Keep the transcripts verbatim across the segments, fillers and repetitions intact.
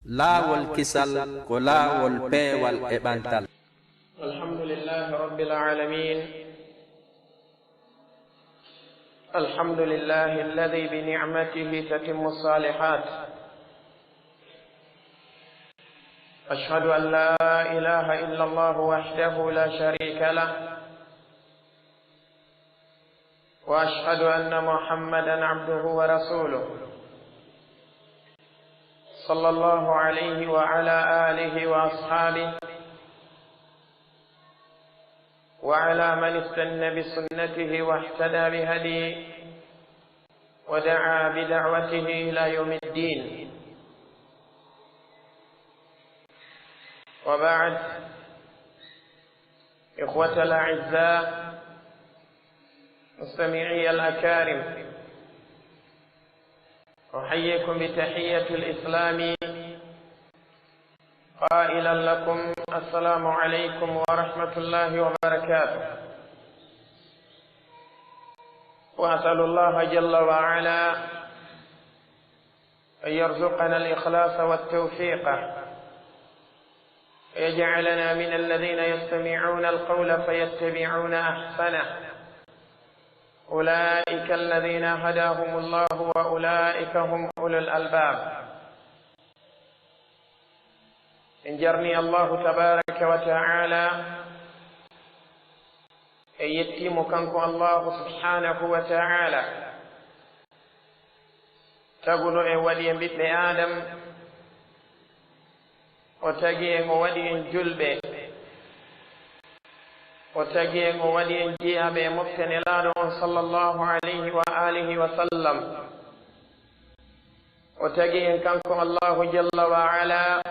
Laawol kisal ko laawol peewal e ɓantal. الحمد لله رب العالمين. الحمد لله الذي بنعمته تتم الصالحات. أشهد أن لا إله إلا الله وحده لا شريك له، وأشهد أن محمدا عبده ورسوله، صلى الله عليه وعلى آله وأصحابه وعلى من استن بسنته واهتدى بهديه ودعا بدعوته إلى يوم الدين. وبعد، إخوة الأعزاء، مستمعي الأكارم، أحييكم بتحية الإسلام قائلا لكم: السلام عليكم ورحمة الله وبركاته. وأسأل الله جل وعلا أن يرزقنا الإخلاص والتوفيق، ويجعلنا من الذين يستمعون القول فيتبعون أحسنه. أولئك الذين هداهم الله وأولئك هم أولو الألباب. En jarni Allahu tabaraka wa ta'ala, e yetti mo kanko Allahu subhanahu wa ta'ala, taguɗo en, waɗi en ɓiɓɓe Adam, o tagi en, o waɗi en julɓe, o tagi en, o waɗi en jiyaaɓe e mofte Nelaaɗo on sallallahu alayhi wa alihi wa sallam. O tagi en kanko Allahu jalla wa ala,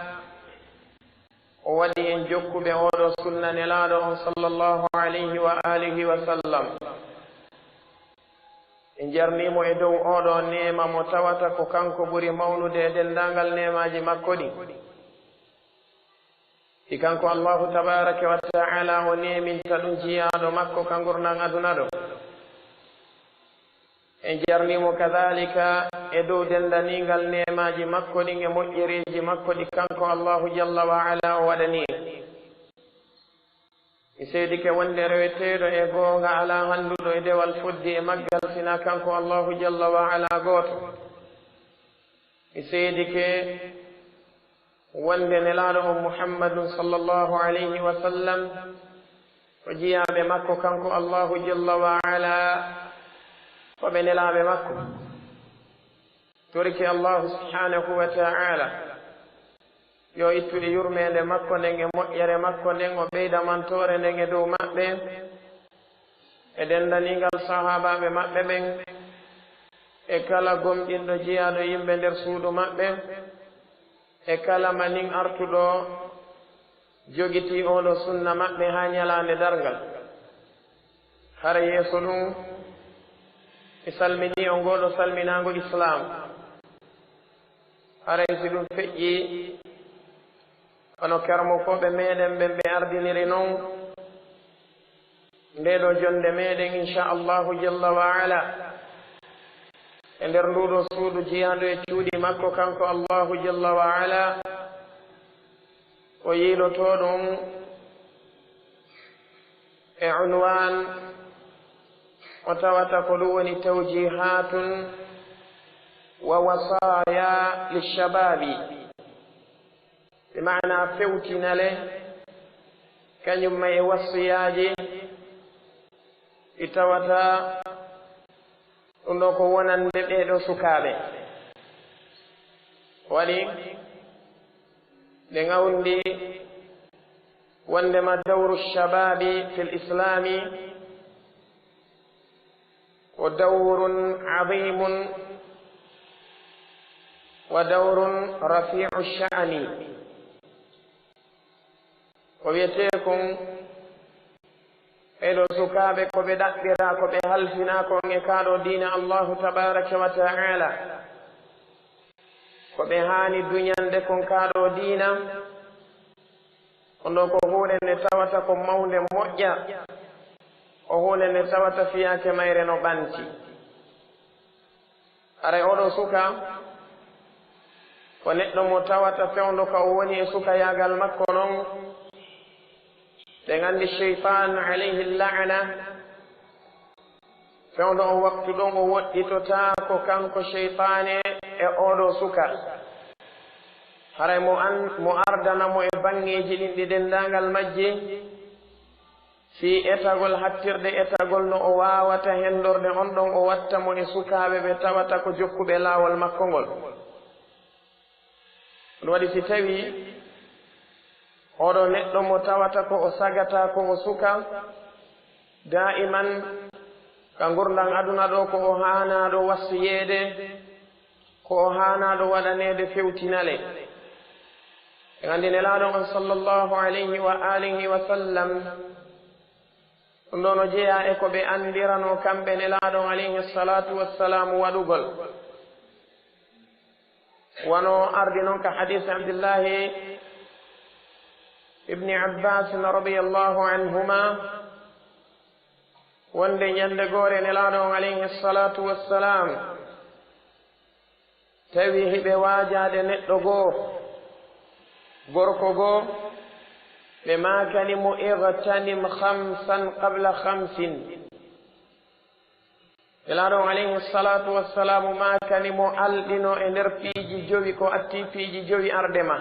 o waɗi en jokkuɓe oɗo sunna Nelaaɗo on sallallahu alayhi wa alihi wa sallam. En jarnii mo e dow oɗo neema mo tawata ko kanko ɓuri mawnude e denndaangal neemaaji makko ɗin. Ɗi kanko Allahu tabaraka wa ta'ala o neeminta ɗum jiyaaɗo makko ka ngurndan aduna ɗo. En jarnii mo kadhalika e dow denndaniingal neemaaji makko ɗin e moƴƴereeji makko ɗi kanko Allahu jalla wa ala o waɗanii. Mi seedike wonde reweteeɗo e goonga alaa hannduɗo e dewal fodde e maggal sinaa kanko Allahu jalla wa ala gooto. Mi seedike wonde Nelaaɗo on Muhammadun sallallahu alayhi wa sallam, ko jiyaaɓe makko kanko Allahu jalla wa ala, ko ɓe nelaaɓe makko. Torike Allahu subhanahu wa ta'ala yo ittu e yurmeende makko nden e moƴƴere makko nden, o ɓeyda mantoore nden e dow maɓɓe, e denndaniingal sahaabaaɓe maɓɓe ɓen, e kala gomɗinɗo jiyaaɗo yimɓe nder suudu maɓɓe, e kala manin artuɗo jogitii oɗo sunna maɓɓe haa ñalaande darngal. Hara yeeso ɗum, mi salminii on ngooɗo salminaango Islaam. Haray si ɗum feƴƴii, hono kermokooɓe meɗen ɓen ɓe ardiniri non, ndee ɗoo jonnde meɗen, insha Allahu jalla wa ala, e nder nduu ɗoo suudu jiyaandu e cuuɗi makko, kanko Allahu jalla wa ala, o yiilotoo ɗum e unwaan mo tawata ko ɗum woni tawjihatun wa wasaya lishababi. Bi maana fewtinale, kañum ma e wasiyaaji ɗi tawata ɗum ɗo ko wonande ɓee ɗoo sukaaɓe. Waɗi ɓe ngawndi wondema dawru shababi fil islami ko dawrun azimun wa dawrun rafi'u sha'ani. Ko wiyetee kon, ɓee ɗoo sukaaɓe ko ɓe ɗaɓɓiraa, ko ɓe halfinaa kon e kaa ɗoo diina Allahu tabaraka wa ta'ala. Ko ɓe haani duñande kon kaa ɗoo diina. Kono ko huunde nde tawata ko mawnde moƴƴa, ko huunde nde tawata fiyaake mayre no ɓanti. Haray oɗo suka, Ko neɗɗo mo tawata fewndo ka o woni e sukayaagal makko non, ɓe nganndi Sheytaan alayhi la'na, fewndo on waktu ɗon o woɗɗitotaa ko kanko Sheytaane e oo ɗoo suka. Haray mo an-, mo ardana mo e baŋŋeeji ɗin ɗi denndaangal majji, fii etagol hattirde etagol no o waawata hendorde on ɗon, o watta mo e sukaaɓe ɓe tawata ko jokkuɓe laawol makko ngol. Ɗum waɗi si tawii oo ɗoo neɗɗo mo tawata ko o sagata ko o suka, daa'iman ka ngurndan aduna ɗoo ko o haanaaɗo wasiyeede, ko o haanaaɗo waɗaneede fewtinale. En anndi Nelaaɗo on sallallahu alayhi wa alihi wa sallam, ɗum ɗoo no jeyaa e ko ɓe anndiranoo kamɓe Nelaaɗo on alayhi salatu wassalam waɗugol. Wano ardi non ka hadis Abdillahi ibni Abbas radiyallahu anhuma, wonde ñande goore Nelaaɗo on alayhi salatu wassalam tawi hiɓe waajaade neɗɗo goo, gorko goo, ɓe maakani mo: "Igtanim khamsan qabla khamsin." Nelaaɗo on alayhi salatu wassalam maakani mo: "Alɗino e nder piiji jowi ko atti piiji jowi arde ma."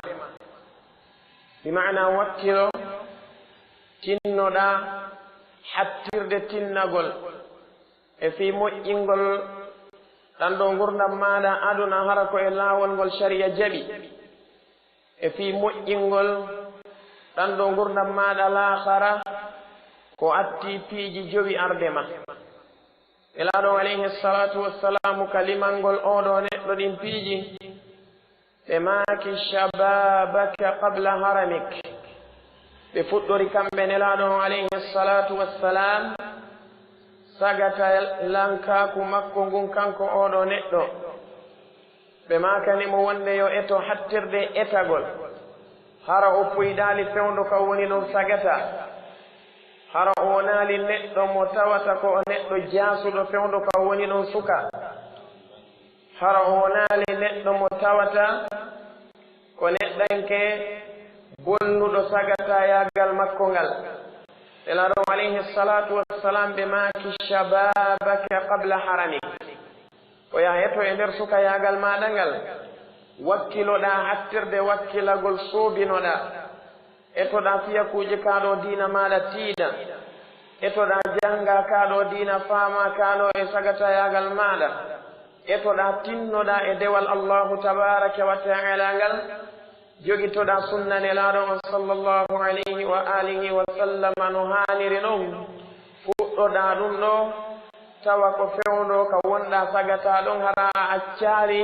Bi maana wakkilo, tinnoɗaa hattirde tinnagol e fii moƴƴingol ɗan ɗoo ngurndan maaɗa aduna hara ko e laawol ngol shari'a jaɓi, e fii moƴƴingol ɗan ɗoo ngurndan maaɗa laakhara ko atti piiji jowi arde ma. Nelaaɗo on alayhi salatu wassalam ka limangol oo ɗoo neɗɗo ɗin piiji, ɓe maaki: "Shababaka qabla haramik." Ɓe fuɗɗori kamɓe Nelaaɗo on alayhi salatu wassalam sagatalankaaku makko ngun kanko oo ɗoo neɗɗo. Ɓe maakani mo wonde yo eto hattirde etagol. Hara o puyɗaali fewndo ka woni ɗon sagata. Hara o wonaali neɗɗo mo tawata ko o neɗɗo jaasuɗo fewndo ka woni ɗon suka. Hara o wonaali neɗɗo mo tawata ko neɗɗanke bonnuɗo sagatayaagal makko ngal. Nelaaɗo on alayhi salatu wassalam ɓe maaki: "Shababaka qabla haramik." Ko yaa eto e nder sukayaagal maaɗa ngal, wakkiloɗaa hattirde wakkilagol soobinoɗaa. Etoɗaa fiyakuuji kaa ɗoo diina maaɗa tiiɗa. Etoɗaa jannga kaa ɗoo diina faama kaa ɗoo e sagatayaagal maaɗa. Etoɗaa tinnoɗaa e dewal Allahu tabaaraka wa ta'ala ngal. Jogitoɗaa sunna Nelaaɗo on sallallahu alayhi wa alihi wa sallama no haaniri non. Fuɗɗoɗaa ɗum ɗoo, tawa ko fewndo ka wonɗaa sagataa ɗon, hara a accaali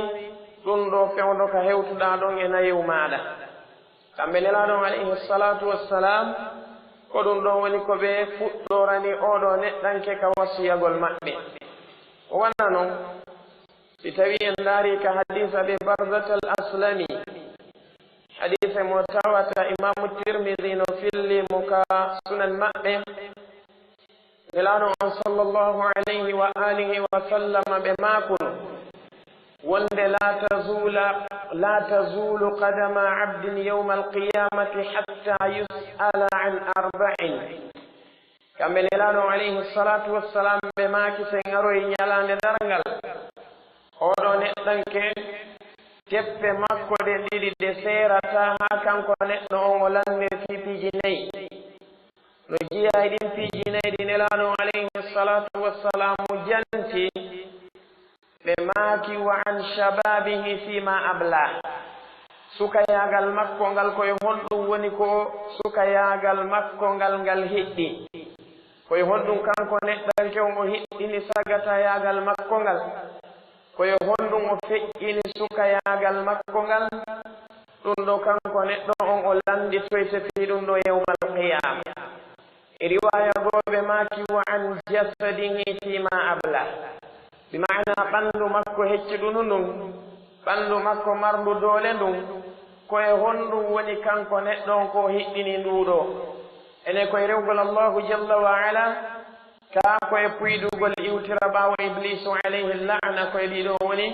ɗum ɗoo fewndo ka hewtuɗaa ɗon e nayewu maaɗa. Kamɓe Nelaaɗo on alayhi salatu wassalam, ko ɗum ɗoo woni ko ɓe fuɗɗorani oo ɗoo neɗɗanke ka wasiyagol maɓɓe. O wona non, si tawii en ndaarii ka hadiis Abi Barzata al-Aslami, hadiise mo tawata Imaamu Tirmidi no filli mo ka sunan maɓɓe, Nelaaɗo on sallallahu alayhi wa alihi wa sallama ɓe maakuno wonde: "La tazula, la tazulu qadama abdin yawma al-qiyamati hatta yus'ala an arba'in." Kamɓe Nelaaɗo on alayhi salatu wassalam ɓe maaki, si en aroyi ñalaande darngal, oo ɗoo neɗɗanke, teppe makko ɗen ɗiɗi ɗe seerataa haa kanko neɗɗo on o lannee fii piiji nayi. No jeyaa e ɗin piiji nayi ɗi Nelaaɗo on alayhi salatu wassalamu janti, ɓe maaki: "Wa an shababihi fima abla." Sukayaagal makko ngal, ko e honɗum woni ko sukayaagal makko ngal ngal hiɗɗi? Ko e honɗum kanko neɗɗanke on o hiɗɗini sagatayaagal makko ngal? Ko e honɗum o feƴƴini sukayaagal makko ngal? Ɗum ɗoo kanko neɗɗo on o lannditoyte fii ɗum ɗoo yawmal qiyaama. E riwaaya goo ɓe maaki: "Wa an jasadihi fima abla." Bi maana ɓanndu makko hecciɗundu ndun, ɓanndu makko marndu doole ndun, ko e honɗum woni kanko neɗɗo on ko o hiɗɗini nduu ɗoo? Enen ko e rewgol Allahu jalla wa ala, kaa ko e puydugol iwtira ɓaawo Ibliisu alayhi la'na, ko e ɗii ɗoo woni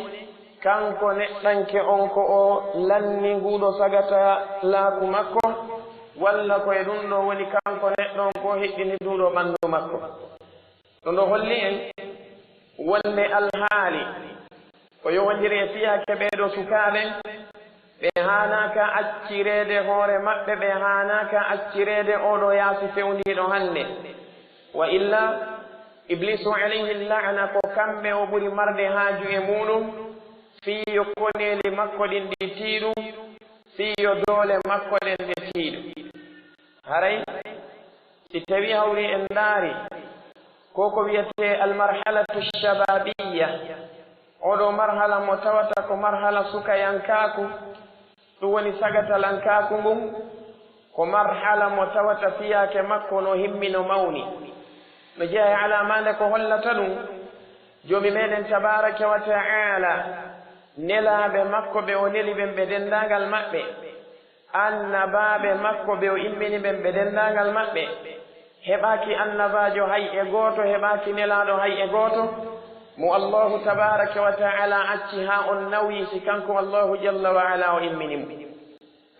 kanko neɗɗanke on ko o lanni nguuɗo sagataalaaku makko, walla ko e ɗum ɗo woni kanko neɗɗo on ko o hiɗɗini nduuɗo ɓanndu makko. Ɗum ɗo holli en wonde alhaali ko yowondiri e fiyaake ɓee ɗoo sukaaɓe, ɓe haanaaka accireede hoore maɓɓe, ɓe haanaaka accireede oo ɗoo yaasi fewndiiɗo hannde. Wa illa, Ibliisu alayhi la'na ko kamɓe o ɓuri marde haaju e muuɗum, fii yo koneeli makko ɗin ɗi tiiɗu, fii yo doole makko ɗen ɗe tiiɗu. Haray, si tawii hawri en ndaari, ko ko wiyetee almarhalatu shababiyya, oo ɗoo marhala mo tawata ko marhala sukayankaaku, ɗum woni sagatalankaaku ngun, ko marhala mo tawata fiyaake makko no himmi no mawni. No jeyaa e alaamaande ko hollata ɗum, Joomi meɗen tabaaraka wa ta'ala, nelaaɓe makko ɓe o neli ɓen ɓe denndaangal maɓɓe, annabaaɓe makko ɓe o immini ɓen ɓe denndaangal maɓɓe, heɓaaki annabaajo hay e gooto, heɓaaki nelaaɗo hay e gooto, mo Allaahu tabaaraka wa ta'ala acci haa on nawyii si kanko Allaahu jalla wa ala o immini mo.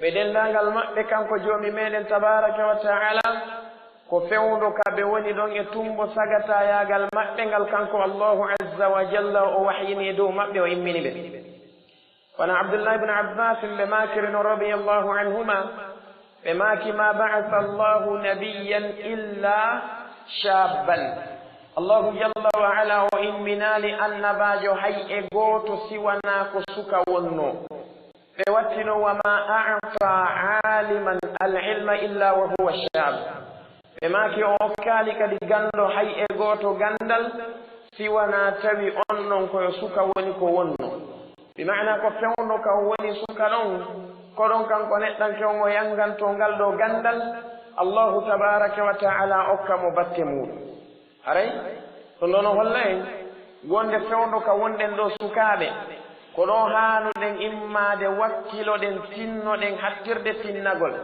Ɓe denndaangal maɓɓe, kanko Joomi meɗen tabaaraka wa ta'ala, ko fewndo ka ɓe woni ɗon e tummbo sagatayaagal maɓɓe ngal kanko Allaahu azza wa jalla o wahyini e dow maɓɓe, o immini ɓe. Kono Abdullah ibn Abbas ɓe maakiri no radiyallahu anhuma, ɓe maaki, "Ma ba'atha Allahu nabiyyan illa shabban." Allahu jalla wa ala o imminaali annabaajo hay e gooto si wanaa ko suka wonnoo. Ɓe wattino, "Wa ma a'ta aliman al-ilma illa wa huwa shab." Ɓe maaki, o okkaali kadi ganndo hay e gooto ganndal, si wanaa tawi on non ko yo suka woni ko wonno. Bi ma'ana ko fewndo ka o woni suka ɗon, ko ɗon kanko neɗɗanke on o yannganto ngal ɗoo ganndal, Allahu tabaaraka wa ta'ala okka mo batte muuɗum. Haray, ɗum ɗoo no holla en wonde fewndo ka wonɗen ɗoo sukaaɓe, ko ɗoo haanuɗen immaade, wakkiloɗen, tinnoɗen, hattirde tinnagol.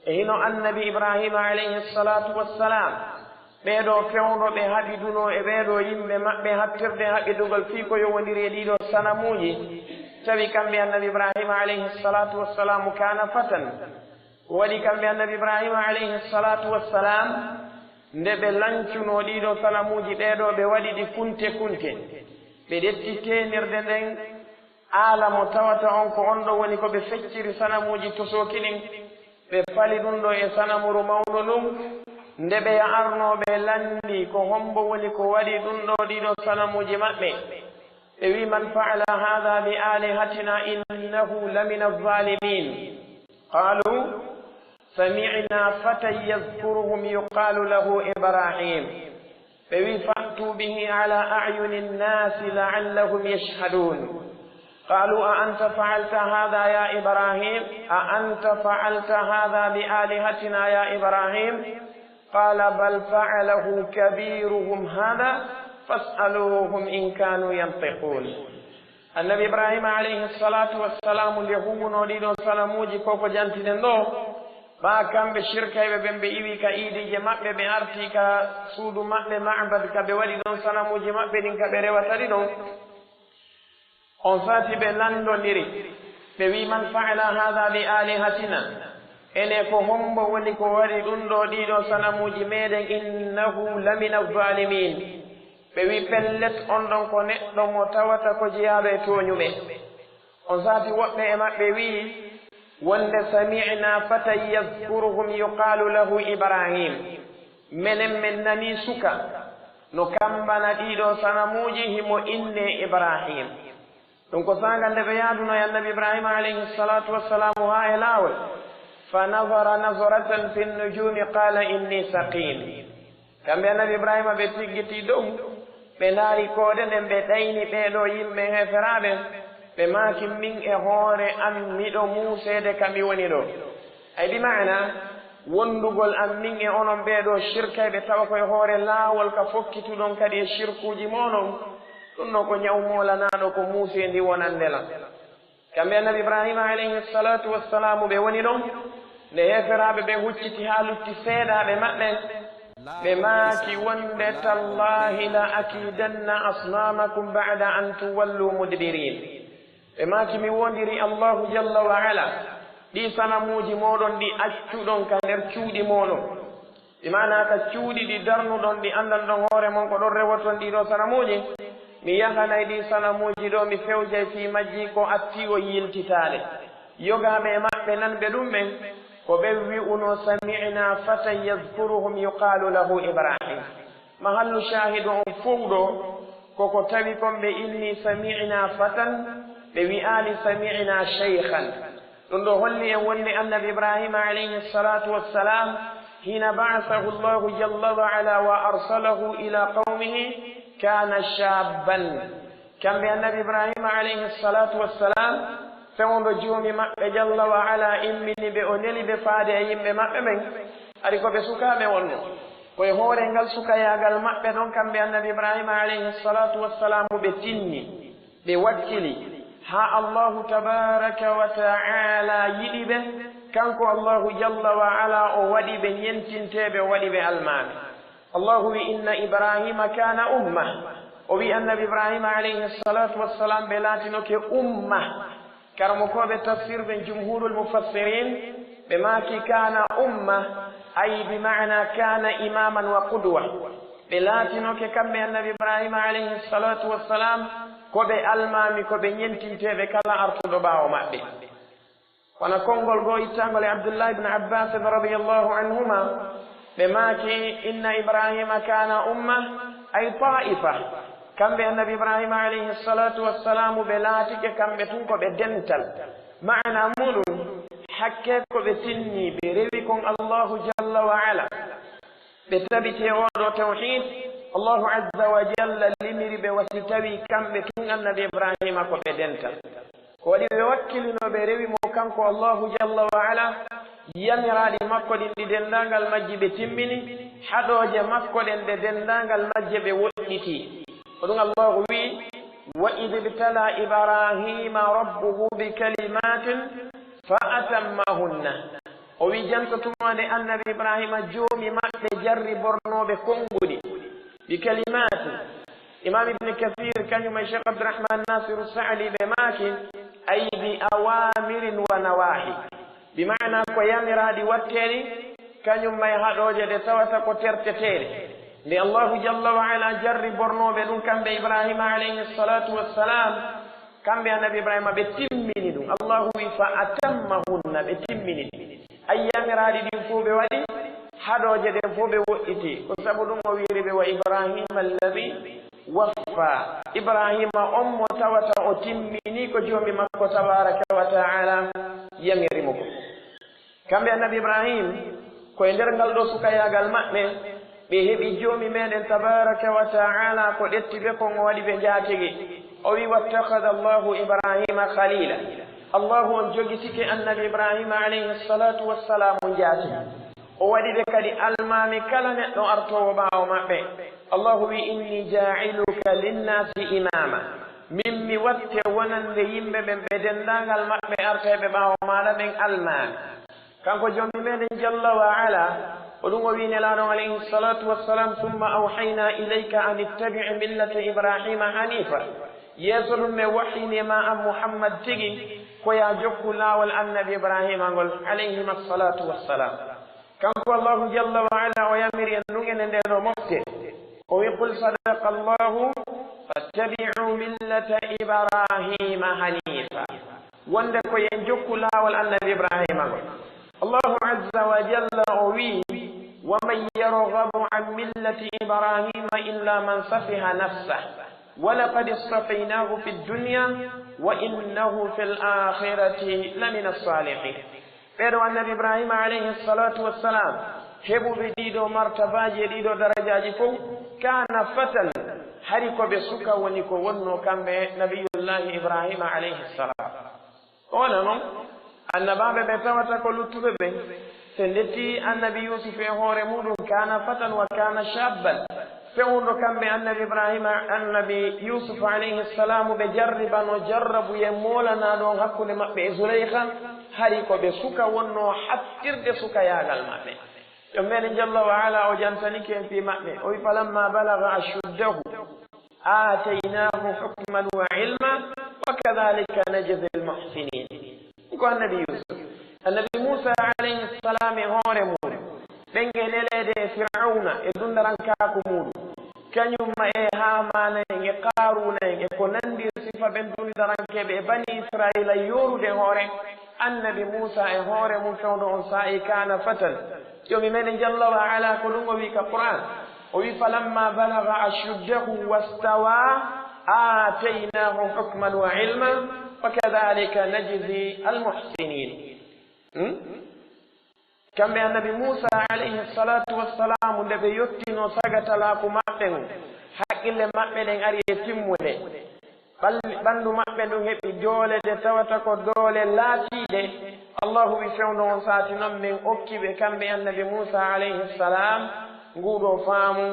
E hino Annabi Ibraahiima alayhi salaatu wassalaam, ɓee ɗoo fewndo ɓe haɓidunoo e ɓee ɗoo yimɓe maɓɓe, hattirde haɓidugol fii ko yowondiri e ɗii ɗoo sanamuuji, tawi kamɓe Annabi Ibraahiima alayhi salaatu wassalaamu kaana fatan. Ko waɗi kamɓe Annabi Ibraahiima alayhi salaatu wassalaam, nde ɓe lancunoo ɗii ɗoo sanamuuji ɗee ɗoo, ɓe waɗi ɗi kunte kunte. Ɓe ƴetti teenirde nden, aala mo tawata on ko on ɗoo woni ko ɓe fecciri sanamuuji tosooki ɗin, ɓe pali ɗum ɗoo e sanamuru mawɗo ndun. Nde ɓe arnoo ɓe lanndii ko hombo woni ko waɗi ɗum ɗoo ɗii ɗoo sanamuuji maɓɓe, ɓe wi'i, "Man fa'ala hadha bi alihatina innahu lamina zalimin." Qalu, "Sami'na fatan yadhkuruhum yuqalu lahu Ibrahim." Ɓe wi'i, "Fa'tu bihi ala a'yuni nnasi la'allahum yashhadun." Qalu, "A anta fa'alta hadha ya Ibrahim? A anta fa'alta hadha bi alihatina ya Ibrahim?" Qala, "Bal fa'alahu kabiruhum hadha fas'aluhum in kanu yantiqun." Annabi Ibraahiima alayhi salaatu wassalaamu nde huwunoo ɗii ɗoo sanamuuji ko ko jantinen ɗoo, ɓaa kamɓe shirkayɓe ɓen ɓe iwi ka iidiije maɓɓe, ɓe arti ka suudu maɓɓe Ma'bad ka ɓe waɗi ɗon sanamuuji maɓɓe ɗin ka ɓe rewata ɗi ɗon. On sati ɓe lanndondiri, ɓe wi'i, "Man fa'ala hadha bi alihatina?" Ene ko hombo woni ko waɗi ɗum ɗoo ɗii ɗoo sanamuuji meɗen? "Innahu lamina zalimin." Ɓe wi'i, "Pellet, on ɗon ko neɗɗo mo tawata ko jeyaaɗo e tooñuɓe." On sati woɓɓe e maɓɓe wi'i wonde, "Sami'na fatan yadhkuruhum yuqalu lahu Ibrahim." Menen men nanii suka no kammbana ɗii ɗoo sanamuuji, himo innee Ibrahim. Ɗum ko saanga nde ɓe yaaduno e Annabi Ibraahiima alayhi salaatu wassalaamu haa e laawol. "Fa nazara nazratan fi nujumi qala inni saqim." Kamɓe Annabi Ibraahiima ɓe tiggitii dow, ɓe ndaari koode nden, ɓe ɗayni ɓee ɗoo yimɓe heeferaaɓe, ɓe maaki, "Min e hoore an miɗo muuseede ka mi woni ɗoo." Ay, bi maana, wondugol an min e onon ɓee ɗoo shirkayɓe tawa ko e hoore laawol ka fokkituɗon kadi e shirkuuji mooɗon, ɗum ɗoo ko ñaw moolanaaɗo, ko muuseendi wonande lan. Kamɓe Annabi Ibraahiima alayhi salaatu wassalaamu ɓe woni ɗon, nde heeferaaɓe ɓe hucciti haa lutti seeɗaaɓe maɓɓe, ɓe maaki wonde, "Tallahi la akidanna asnamakum ba'da an tuwallu mudbirin." Ɓe maaki, "Mi woondiri Allahu jalla wa ala, ɗii sanamuuji mooɗon ɗi accuɗon ka nder cuuɗi mooɗon, bi maana ka cuuɗi ɗi darnuɗon, ɗi anndanɗon hoore mon ko ɗon rewoton ɗii ɗoo sanamuuji, mi yahanay ɗii sanamuuji ɗoo, mi fewjay fii majji ko atti o yiltitaade." Yogaaɓe e maɓɓe nanɓe ɗum ɓen, ko ɓen wi'unoo, "Sami'naa fatan yazkuruhum yuqaalu lahu Ibrahim." Mahallu shaahidu on fow ɗoo, ko ko tawi kon ɓe inni, "Sami'naa fatan," ɓe wi'aali, "Sami'naa shaykhan." Ɗum ɗoo holli en wonde Annabi Ibrahima alayhi salatu wassalam, hina ba'athahu Allahu jalla wa ala wa arsalahu ila qawmihi, kana shabban. Kamɓe Annabi Ibrahima alayhi salatu wassalam, fewndo Joomi maɓɓe jalla wa ala immini ɓe, o neli ɓe faade e yimɓe maɓɓe ɓen, hari ko ɓe sukaaɓe wonno. Ko e hoore ngal sukayaagal maɓɓe ɗon, kamɓe Annabi Ibrahima alayhi salatu wassalam, ɓe tinni, ɓe wakkili, haa Allahu tabaraka wa ta'ala yiɗi ɓe, kanko Allahu jalla wa ala, o waɗi ɓe ñentinteeɓe, o waɗi ɓe almaami. Allahu wi, "Inna Ibrahima kana umma." O wi Annabi Ibrahima alayhi salatu wassalam, ɓe laatinoke umma. Karamokooɓe tafsir ɓen, jumhurul mufassirin, ɓe maaki, "Kana umma," ay bi maana kana imaman wa qudwa. Ɓe laatinoke kamɓe Annabi Ibrahima alayhi salatu wassalam, ko ɓe almaami, ko ɓe ñentinteeɓe kala artuɗo ɓaawo maɓɓe. Kono konngol goo ittaangol e Abdullah ibn Abbas radiyallahu anhuma, ɓe maaki, "Inna Ibrahima kana umma," ay ta'ifa. Kamɓe Annabi Ibrahima alayhi salatu wassalamu, ɓe laatike kamɓe tun ko ɓe dental. Maana muɗum, hakke ko ɓe tinni, ɓe rewi kon Allahu jalla wa ala. Ɓe tabiti e oo ɗoo tawhiid, Allahu azza wa jalla limiri ɓe wa si tawii kamɓe tun Annabi Ibrahima ko ɓe dental. Ko waɗi ɓe wakkilinoo, ɓe rewi mo kanko Allahu jalla wa ala, yamiraaɗi makko ɗin ɗi denndaangal majji ɓe timmini, haɗooje makko ɗen ɗe denndaangal majje ɓe woɗɗiti. Ko ɗum Allahu wi'i, "Wa idh ibtala Ibrahima rabbuhu bi kalimatin fa atammahunna." O wi, janto tuma nde Annabi Ibrahima Joomi maɓɓe jarribornooɓe konnguɗi, bi kalimatin. Imam Ibn Kathir, kañum e Cheikh Abdurrahman Nasiru Sa'di, ɓe maaki, ay bi awamirin wa nawahi. Bi maana ko yamiraaɗi watteeɗi, kañum may haɗooje ɗe tawata ko terteteeɗe. Nde Allahu jalla wa ala jarribornooɓe ɗum kamɓe Ibrahima alayhi salatu wassalam, kamɓe Annabi Ibrahima, ɓe timmini ɗum. Allahu wi, "Fa atammahunna," ɓe timmini ɗum. Ay yamiraaɗi ɗin fof ɓe waɗi, haɗooje ɗen fof ɓe woɗɗiti. Ko sabu ɗum o wi'iri ɓe, "Wa Ibrahima alladhi waffa." Ibrahima on mo tawata o timmini ko Joomi makko tabaraka wa ta'ala yamiri mo ko. Kamɓe Annabi Ibrahim, ko e nder ngal ɗoo sukayaagal maɓɓe, ɓe heɓi Joomi meɗen tabaraka wa ta'ala ko ƴetti ɓe kon, o waɗi ɓe njaatigi. O wi, "Wattakhadha Allahu Ibrahima khalila." Allahu on jogitike Annabi Ibrahima alayhi salatu wassalamu njaatigi. O waɗi ɓe kadi almaami kala neɗɗo artoowo ɓaawo maɓɓe. Allahu wi, "Inni jaa'iluka linnasi imama." Min mi watte wonande yimɓe ɓen, ɓe denndaangal maɓɓe arteeɓe ɓaawo maaɗa ɓen, almaami. Kanko Joomi meɗen jalla wa ala, ko ɗum o wi Nelaaɗo alayhi salatu wassalam, "Thumma awhayna ilayka an ittabi' millata Ibrahima hanifa." Yeeso ɗum, men wahyini ma an Muhammad tigi, ko yaa jokku laawol Annabi Ibrahima ngol, alayhima salatu wassalam. Kanko Allahu jalla wa ala o yamiri en ɗum enen ndee ɗoo mofte. O wi, "Qul sadaqa Allahu, fattabi'u millata Ibrahima hanifa." Wonde ko yen jokku laawol Annabi Ibrahima ngol. Allahu azza wa jalla o wi, "Wa man yarghabu an millati Ibrahima illa man safiha nafsah, wa laqad istafaynahu fid dunya, wa innahu fil akhirati lamina salihin." Ɓeeɗo Annabi Ibrahima alayhi salatu wassalam, heɓuɓe ɗiɗo martabaaji e ɗiɗo darajaaji fof, kana fatan, hari ko ɓe suka woni ko wonnoo kamɓe Nabiyullahi Ibrahima alayhi salam. Ona non, annabaaɓe ɓe tawata ko luttuɓe ɓen, ɓe ndetti Annabi Yusuf e hoore muɗum, kana fatan wa kana shabban. Fewndo kamɓe Annabi Ibrahima, Annabi Yusuf alayhi salamu, ɓe jarribano jarrabuye moolanaɗo on hakkunde maɓɓe e Zulaykha, hari ko ɓe suka wonno hattirde sukayaagal maɓɓe. Joom meɗen jalla wa ala o jantanike en fii maɓɓe, o wi, "Falamma balagha ashuddahu ataynahu hukman wa ilma, وكذلك نجزي المحسنين. Ko Annabi Yuusuf. Annabi Muusaa alayhi salaam e hoore mum, ɓen e neleede e Firawna e dundarankaaku muuɗum, kañum ma e Haamaana en e Qaaruuna en e ko nanndi e sifa ɓen dundarankeeɓe e Banii Israa'iila yoorude hoore, Annabi Muusaa e hoore mum fewndo on saa'i kaana fatan. Joomi meɗen jalla wa ala ko ɗum o wi'i ka Qur'aan. O wi'i, "Falammaa balagha ashuddahu wastawaa aataynahu hukman wa ilma wa kadhalika najzi al-muhsinin." Hmm? Kamɓe Annabi Muusaa alayhi salatu wassalamu, nde ɓe yottinoo sagatalaaku maɓɓe ngun, haqqille maɓɓe ɗen ari e timmude. Ɓal-, ɓanndu maɓɓe ndun heɓi doole ɗe tawata ko doole laatiiɗe. Allahu wi fewndo on saati non, men okki ɓe kamɓe Annabi Muusaa alayhi salam nguɗo faamu,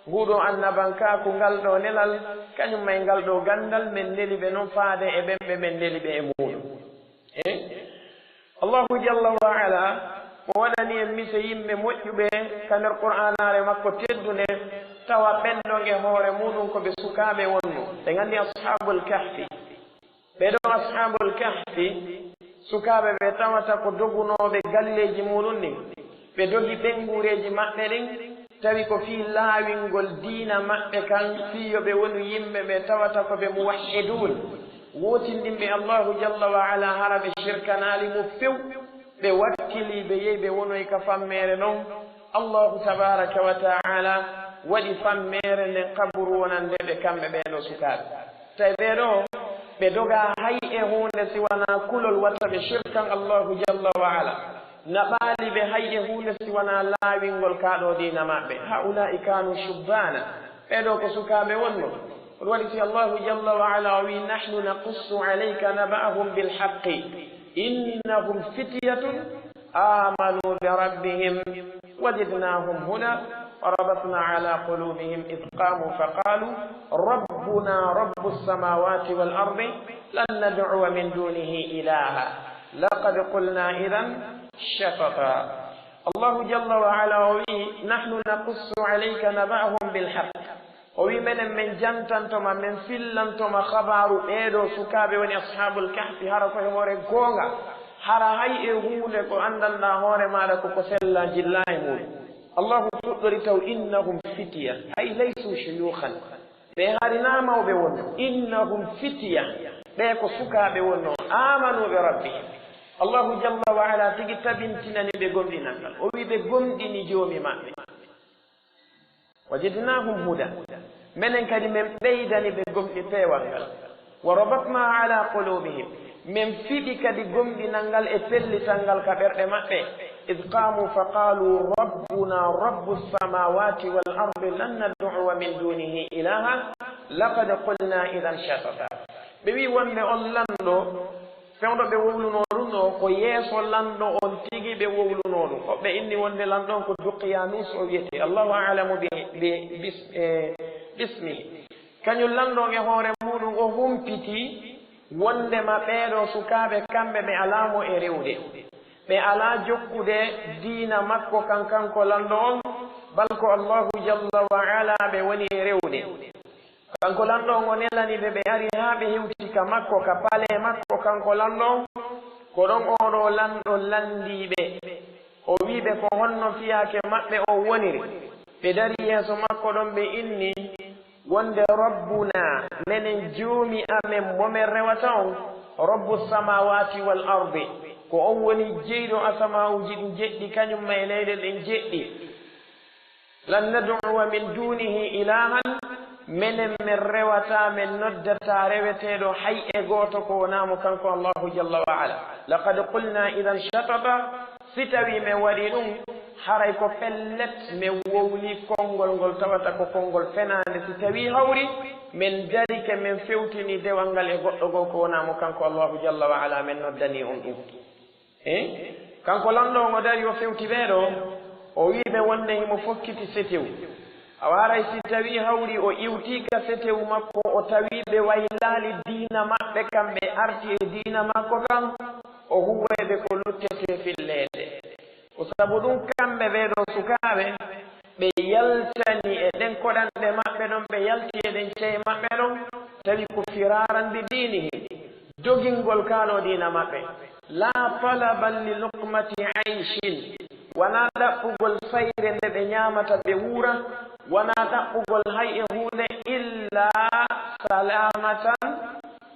nguɗo annabankaaku, ngal ɗo nelal, kañum ma e ngal ɗo ganndal, men neli ɓe non faade e ɓen ɓe men neli ɓe e muuɗum. E Allahu jalla wa ala, o waɗani en mise yimɓe moƴƴuɓe ka nder Qur'aanaare makko teddunde, tawa ɓen ɗon e hoore muuɗum ko ɓe sukaaɓe wonno. Ɓe nganndi Ashaabul Kahfi. Ɓee ɗoo Ashaabul Kahfi, sukaaɓe ɓe tawata ko dogunooɓe galleeji muuɗum ɗin. Ɓe dogi ɓeynguureeji maɓɓe ɗin, tawi ko fii laawingol diina maɓɓe kan, fii yo ɓe wonu yimɓe ɓe tawata ko ɓe muwahhiduun, wootindinɓe Allahu jalla wa ala, hara ɓe shirkanaali mo few, ɓe wakkilii, ɓe yehi, ɓe wonoyi ka fammeere non. Allahu tabaaraka wa ta'ala waɗi fammeere nden qaburu wonande ɓe kamɓe ɓee ɗoo sukaaɓe. Tawi ɓee ɗoo, ɓe dogaa hay e huunde si wanaa kulol wata ɓe shirkan Allahu jalla wa ala. Naɓaali ɓe hay e huunde si wanaa laawingol kaa ɗoo diina maɓɓe. Haa'ulaa'i kaanu shubbaana. Ɓee ɗoo ko sukaaɓe wonno. Ɗum waɗi si Allahu jalla wa ala o wi'i, "Nahnu naqussu alayka naba'ahum bil haqqi. Innahum fityatun amanu bi rabbihim wa zidnahum huda. Wa rabatna ala qulubihim idh qamu fa qalu, rabbuna rabbus samawati wal ardi, lan nad'uwa min dunihi ilaha. Laqad qulna idhan shatata." Allahu jalla wa ala o wi'i, "Nahnu naqussu alayka naba'ahum bil haqq." O wi'i, "Menen men jantanto ma, men fillanto ma habaaru ɓee ɗoo sukaaɓe woni Ashaabul Kahfi, hara ko e hoore goonga, hara hay e huunde ko anndanɗaa hoore maaɗa ko ko sellaa jillaa e muuɗum." Allahu fuɗɗori taw, "Innahum fitya, ay laysu shuyukhan." Ɓe hari naa mawɓe wonno. "Innahum fitya." Ɓe ko sukaaɓe wonno. "Amanu bi rabbihim." Allahu jalla wa ala tigi tabintinani ɓe gomɗinal ngal. O wi'i ɓe gomɗini Joomi maɓɓe. "Wa zidnahum huda." Menen kadi men ɓeydani ɓe gomɗi peewal ngal. "Wa rabatna ala qulubihim." Men fiɓi kadi gomɗinal ngal e pellital ngal ka ɓerɗe maɓɓe. "Idh qamu fa qalu rabbuna rabbus samawati wal ardi lan nad'uwa min dunihi ilaha. Laqad qulna idhan shatata." Ɓe wi'i wonde on lanɗo, fewndo ɓe wowlunoo ɗum ɗoo, ko yeeso lanɗo on tigi ɓe wowlunoo ɗum. Hoɓɓe inni wonde lanɗo on ko Duqiyanus o wiyetee. Allahu a'lamu bi, bi, bis-, eh, bismihi. Kañum lanɗo on e hoore muuɗum o humpiti wondema ɓee ɗoo sukaaɓe kamɓe ɓe alaa mo e rewde. Ɓe alaa jokkude diina makko kan, kanko lanɗo on, bal ko Allahu jalla wa ala ɓe woni e rewde. Kanko lanɗo on o nelani ɓe, ɓe ari haa ɓe hewti ka makko, ka palee makko, kanko lanɗo on. Ko ɗon oo ɗoo lanɗo lanndii ɓe. O wi'i ɓe ko honno fiyaake maɓɓe on woniri. Ɓe darii yeeso makko ɗon, ɓe inni wonde, "Rabbuna, menen Joomi amen mo men rewata on, rabbu samawati wal ardi, ko on woni jeyɗo asamaawuuji ɗin jeɗɗi, kañum ma e leyɗe ɗen jeɗɗi. Lan nad'uwa min dunihi ilahan, menen men rewataa, men noddataa reweteeɗo hay e gooto ko wonaa mo, kanko Allahu jalla wa ala. Laqad qulna idhan shatata." Si tawii men waɗii ɗum, haray ko pellet men wowlii konngol ngol tawata ko konngol fenaande. Si tawii hawri, men darike, men fewtinii dewal ngal e goɗɗo goo ko wonaa mo, kanko Allahu jalla wa ala, men noddanii on ɗum. E kanko lanɗo on o darii, o fewti ɓee ɗoo, o wi'i ɓe wonde himo fokkiti setew. Awa haray si tawii hawri o iwtii ka setew makko, o tawii ɓe waylaali diina maɓɓe kan, ɓe arti e diina makko kan, o huuway ɓe ko luttetee filleede. Ko sabu ɗum kamɓe ɓee ɗoo sukaaɓe, ɓe yaltani e ɗen koɗanɗe maɓɓe ɗon, ɓe yalti e ɗen ceye maɓɓe ɗon, tawi ko firaran bi diinihim. dogingol kaano diina maɓɓe. La talaban li luqmati ayshin, wanaa ɗaɓɓugol fayre nde ɓe ñaamata ɓe wuura, wanaa ɗaɓɓugol hay e huunde, illa salamatan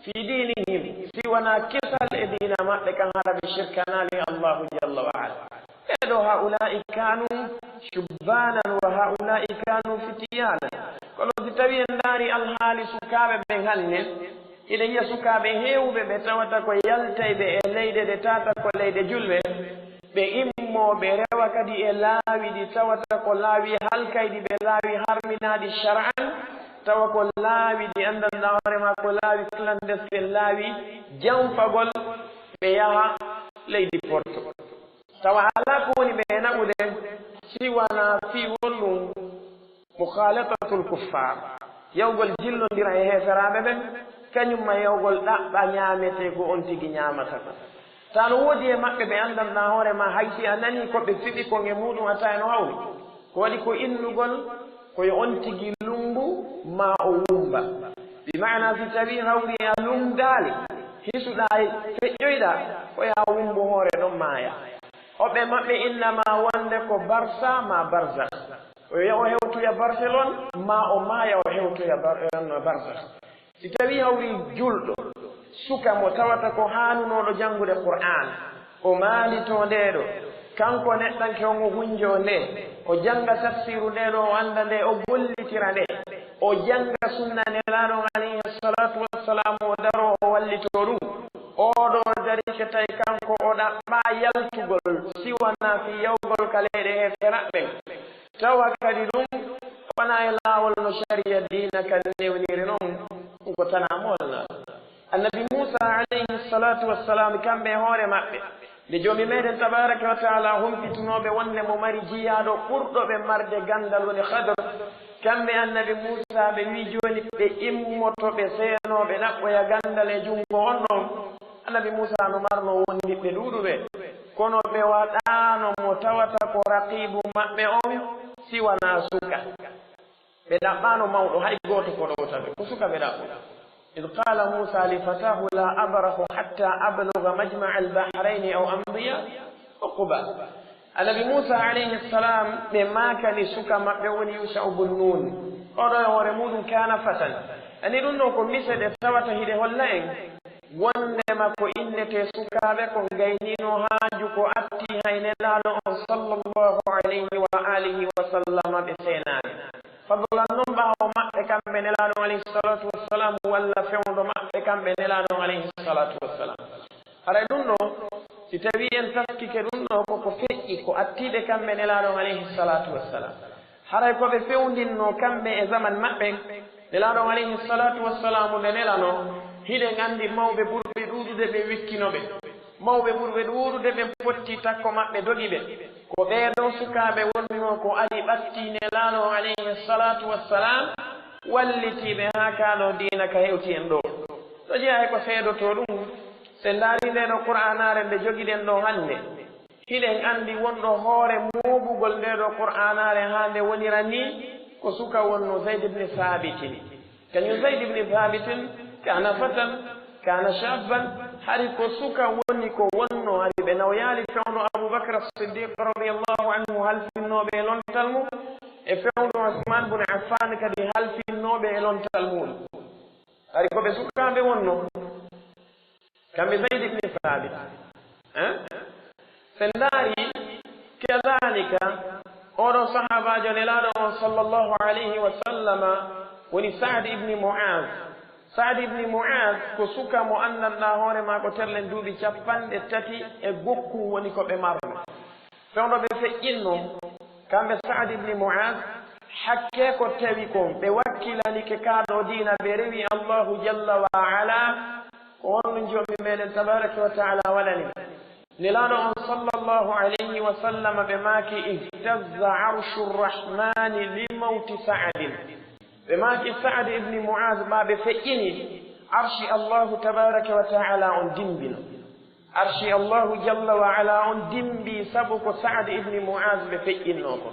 fi dinihim, si wanaa kisal e diina maɓɓe kan, hara ɓe shirkanaali Allahu jalla wa ala. Ɓeeɗo, haula'i kanu shubbanan wa haula'i kanu fitiyanan. Kono si tawi en ndaari alhaali sukaaɓe ɓen hannde, hiɗen yiya sukaaɓe heewɓe ɓe tawata ko yaltayɓe e leyɗe ɗe tawata ko leyɗe julɓe, ɓe immoo ɓe rewa kadi e laawi ɗi tawata ko laawi halkayɗi, ɓe laawi harminaaɗi shar'an, tawa ko laawi ɗi anndanɗaa hoore maa ko laawi clandestine, laawi janfagol, ɓe yaha leydi Porto. Tawa alaa ko woni ɓe e naɓude si wanaa fii wonɗum mukhalatatul kuffar, yawgol jillondira e heeferaaɓe ɓen, kañum ma yawgol ɗaɓɓa ñaametee ko on tigi ñaamata kon. Taa no woodi e maɓɓe ɓe anndanɗaa hoore maa, hay si a nanii ko ɓe fiɓi kon e muuɗum, a taa e no hawri. Ko waɗi ko innugol ko yo on tigi lunngu maa o wummba. Bi maana, si tawii hawri a lunngaali, hisuɗaa, feƴƴoyɗaa, ko yo a wummbu hoore ɗon maaya. Hoɓɓe maɓɓe innama wonde ko Barça maa Barzakh. O yaha o hewtoya Barcelone, maa o maaya o hewtoya Bar-, eh, Barzakh. Si tawii hawri julɗo, suka mo tawata ko haanunooɗo janngude Qur'aan, o maanditoo ndee ɗoo, kanko neɗɗanke on o hunjoo ndee, o jannga tafsiiru ndee ɗoo, o annda nde, o gollitira nde, o jannga sunna Nelaaɗo on alayhi salaatu wassalaam, o daroo o wallitoo ɗum. Oo ɗoo darike tawi kanko o ɗaɓɓaa yaltugol si wanaa fii yawgol ka leyɗe heeferaaɓe ɓen. Tawa kadi ɗum wonaa e laawol no shari'a diina kan newniri non, ɗum ko tanaa mo walla. Annabi Muusa alayhi salaatu wassalaam, kamɓe e hoore maɓɓe, nde Joomi meɗen tabaaraka wa taala humpitunoo ɓe wonde mo mari jiyaaɗo ɓurɗo ɓe marde ganndal woni Khadr, kamɓe Annabi Muusa ɓe wi'i jooni ɓe immoto ɓe seenoo ɓe ɗaɓɓoya ganndal e junngo on ɗon. Annabi Muusa no marnoo wondiɓɓe ɗuuɗuɓe, kono ɓe waɗaano mo tawata ko raqiibu maɓɓe on si wanaa suka. Ɓe ɗaɓɓaano mawɗo hay gooto ko ɗowta ɓe, ko suka ɓe ɗaɓɓuno. إذ قال موسى لفتاه لا أبرح حتى أبلغ مجمع البحرين أو أمضي حقبا. Annabi Muusa alayhi salam, ɓe maakani suka maɓɓe woni Yusha'u bun Nun. Oɗo e hoore muuɗum kaana fatan. Ani ɗum ɗo ko mise ɗe tawata hiɗe holla en. Wondema ko innetee sukaaɓe ko ngayniino haaju ko atti hay Nelaaɗo on sallallahu alayhi wa alihi wa sallama ɓe seenaani. Fadlan non ɓaawo maɓɓe kamɓe Nelaaɗo alayhi salatu wassalam walla fewndo maɓɓe kamɓe Nelaaɗo alayhi salatu wassalam. Haray ɗum ɗo, si tawii en taskike ɗum ɗo, ko ko feƴƴi, ko attiiɓe kamɓe Nelaaɗo on alayhi salatu wassalam. Haray ko ɓe fewndinno kamɓe e zaman maɓɓe, Nelaaɗo on alayhi salatu wassalam nde nelano, hiɗen anndi mawɓe ɓurɓe ɗuuɗude ɓe wikkino ɓe. Mawɓe ɓurɓe ɗuuɗude ɓe potti takko maɓɓe dogi ɓe. Ko ɓee ɗoo sukaaɓe wonnoo ko ari ɓattii Nelaaɗo on alayhi salatu wassalam, wallitiiɓe haa kaano diina ka hewti en ɗoo. No jeyaa e ko seedotoo ɗum, si en ndaarii ndee ɗoo Qur'aanaare nde jogiɗen ɗoo hannde, hiɗen anndi wonɗo hoore mooɓugol ndee ɗoo Qur'aanaare haa nde wonira nii ko suka wonnoo Zayd ibn Saabitin. Kañum Zayd ibn Thabitin, kana fatan, kana shabban, hari ko suka woni ko wonno, hari ɓe nawyaali fewndo Abu Bakr As-Siddiq radiyallahu anhu halfinnooɓe e lontal mum, e fewndo Usman bun Affan kadi halfinnooɓe e lontal mum. Hari ko ɓe sukaaɓe wonno. Kamɓe Zayd ibn Thabit. Eh? Si en ndaari, kadhalika, oɗo sahaabaajo Nelaaɗo on sallallahu alayhi wa sallama woni Sa'd ibn Mu'az. Sa'd ibn Mu'az ko suka mo anndanɗaa hoore maa ko terlen duuɓi capanɗe tati e gokku woni ko ɓe marno. Fewndo ɓe feƴƴinno, kamɓe Sa'd ibn Mu'az, hakkee ko tawi kon, ɓe wakkilanike kaa ɗoo diina, ɓe rewi Allahu jalla wa ala, ko honno Joomi meɗen tabaraka wa taala waɗani. Nelaaɗo on sallallahu alayhi wa sallam ɓe maaki, "Ihtazza arshu rahmani li mawti Sa'din." Ɓe maaki Sa'd ibn Mu'az ɓa ɓe feƴƴini, arshi Allahu tabaraka wa taala on dimbino. Arshi Allahu jalla wa ala on dimbi sabu ko Sa'd ibn Mu'az ɓe feƴƴinno ko.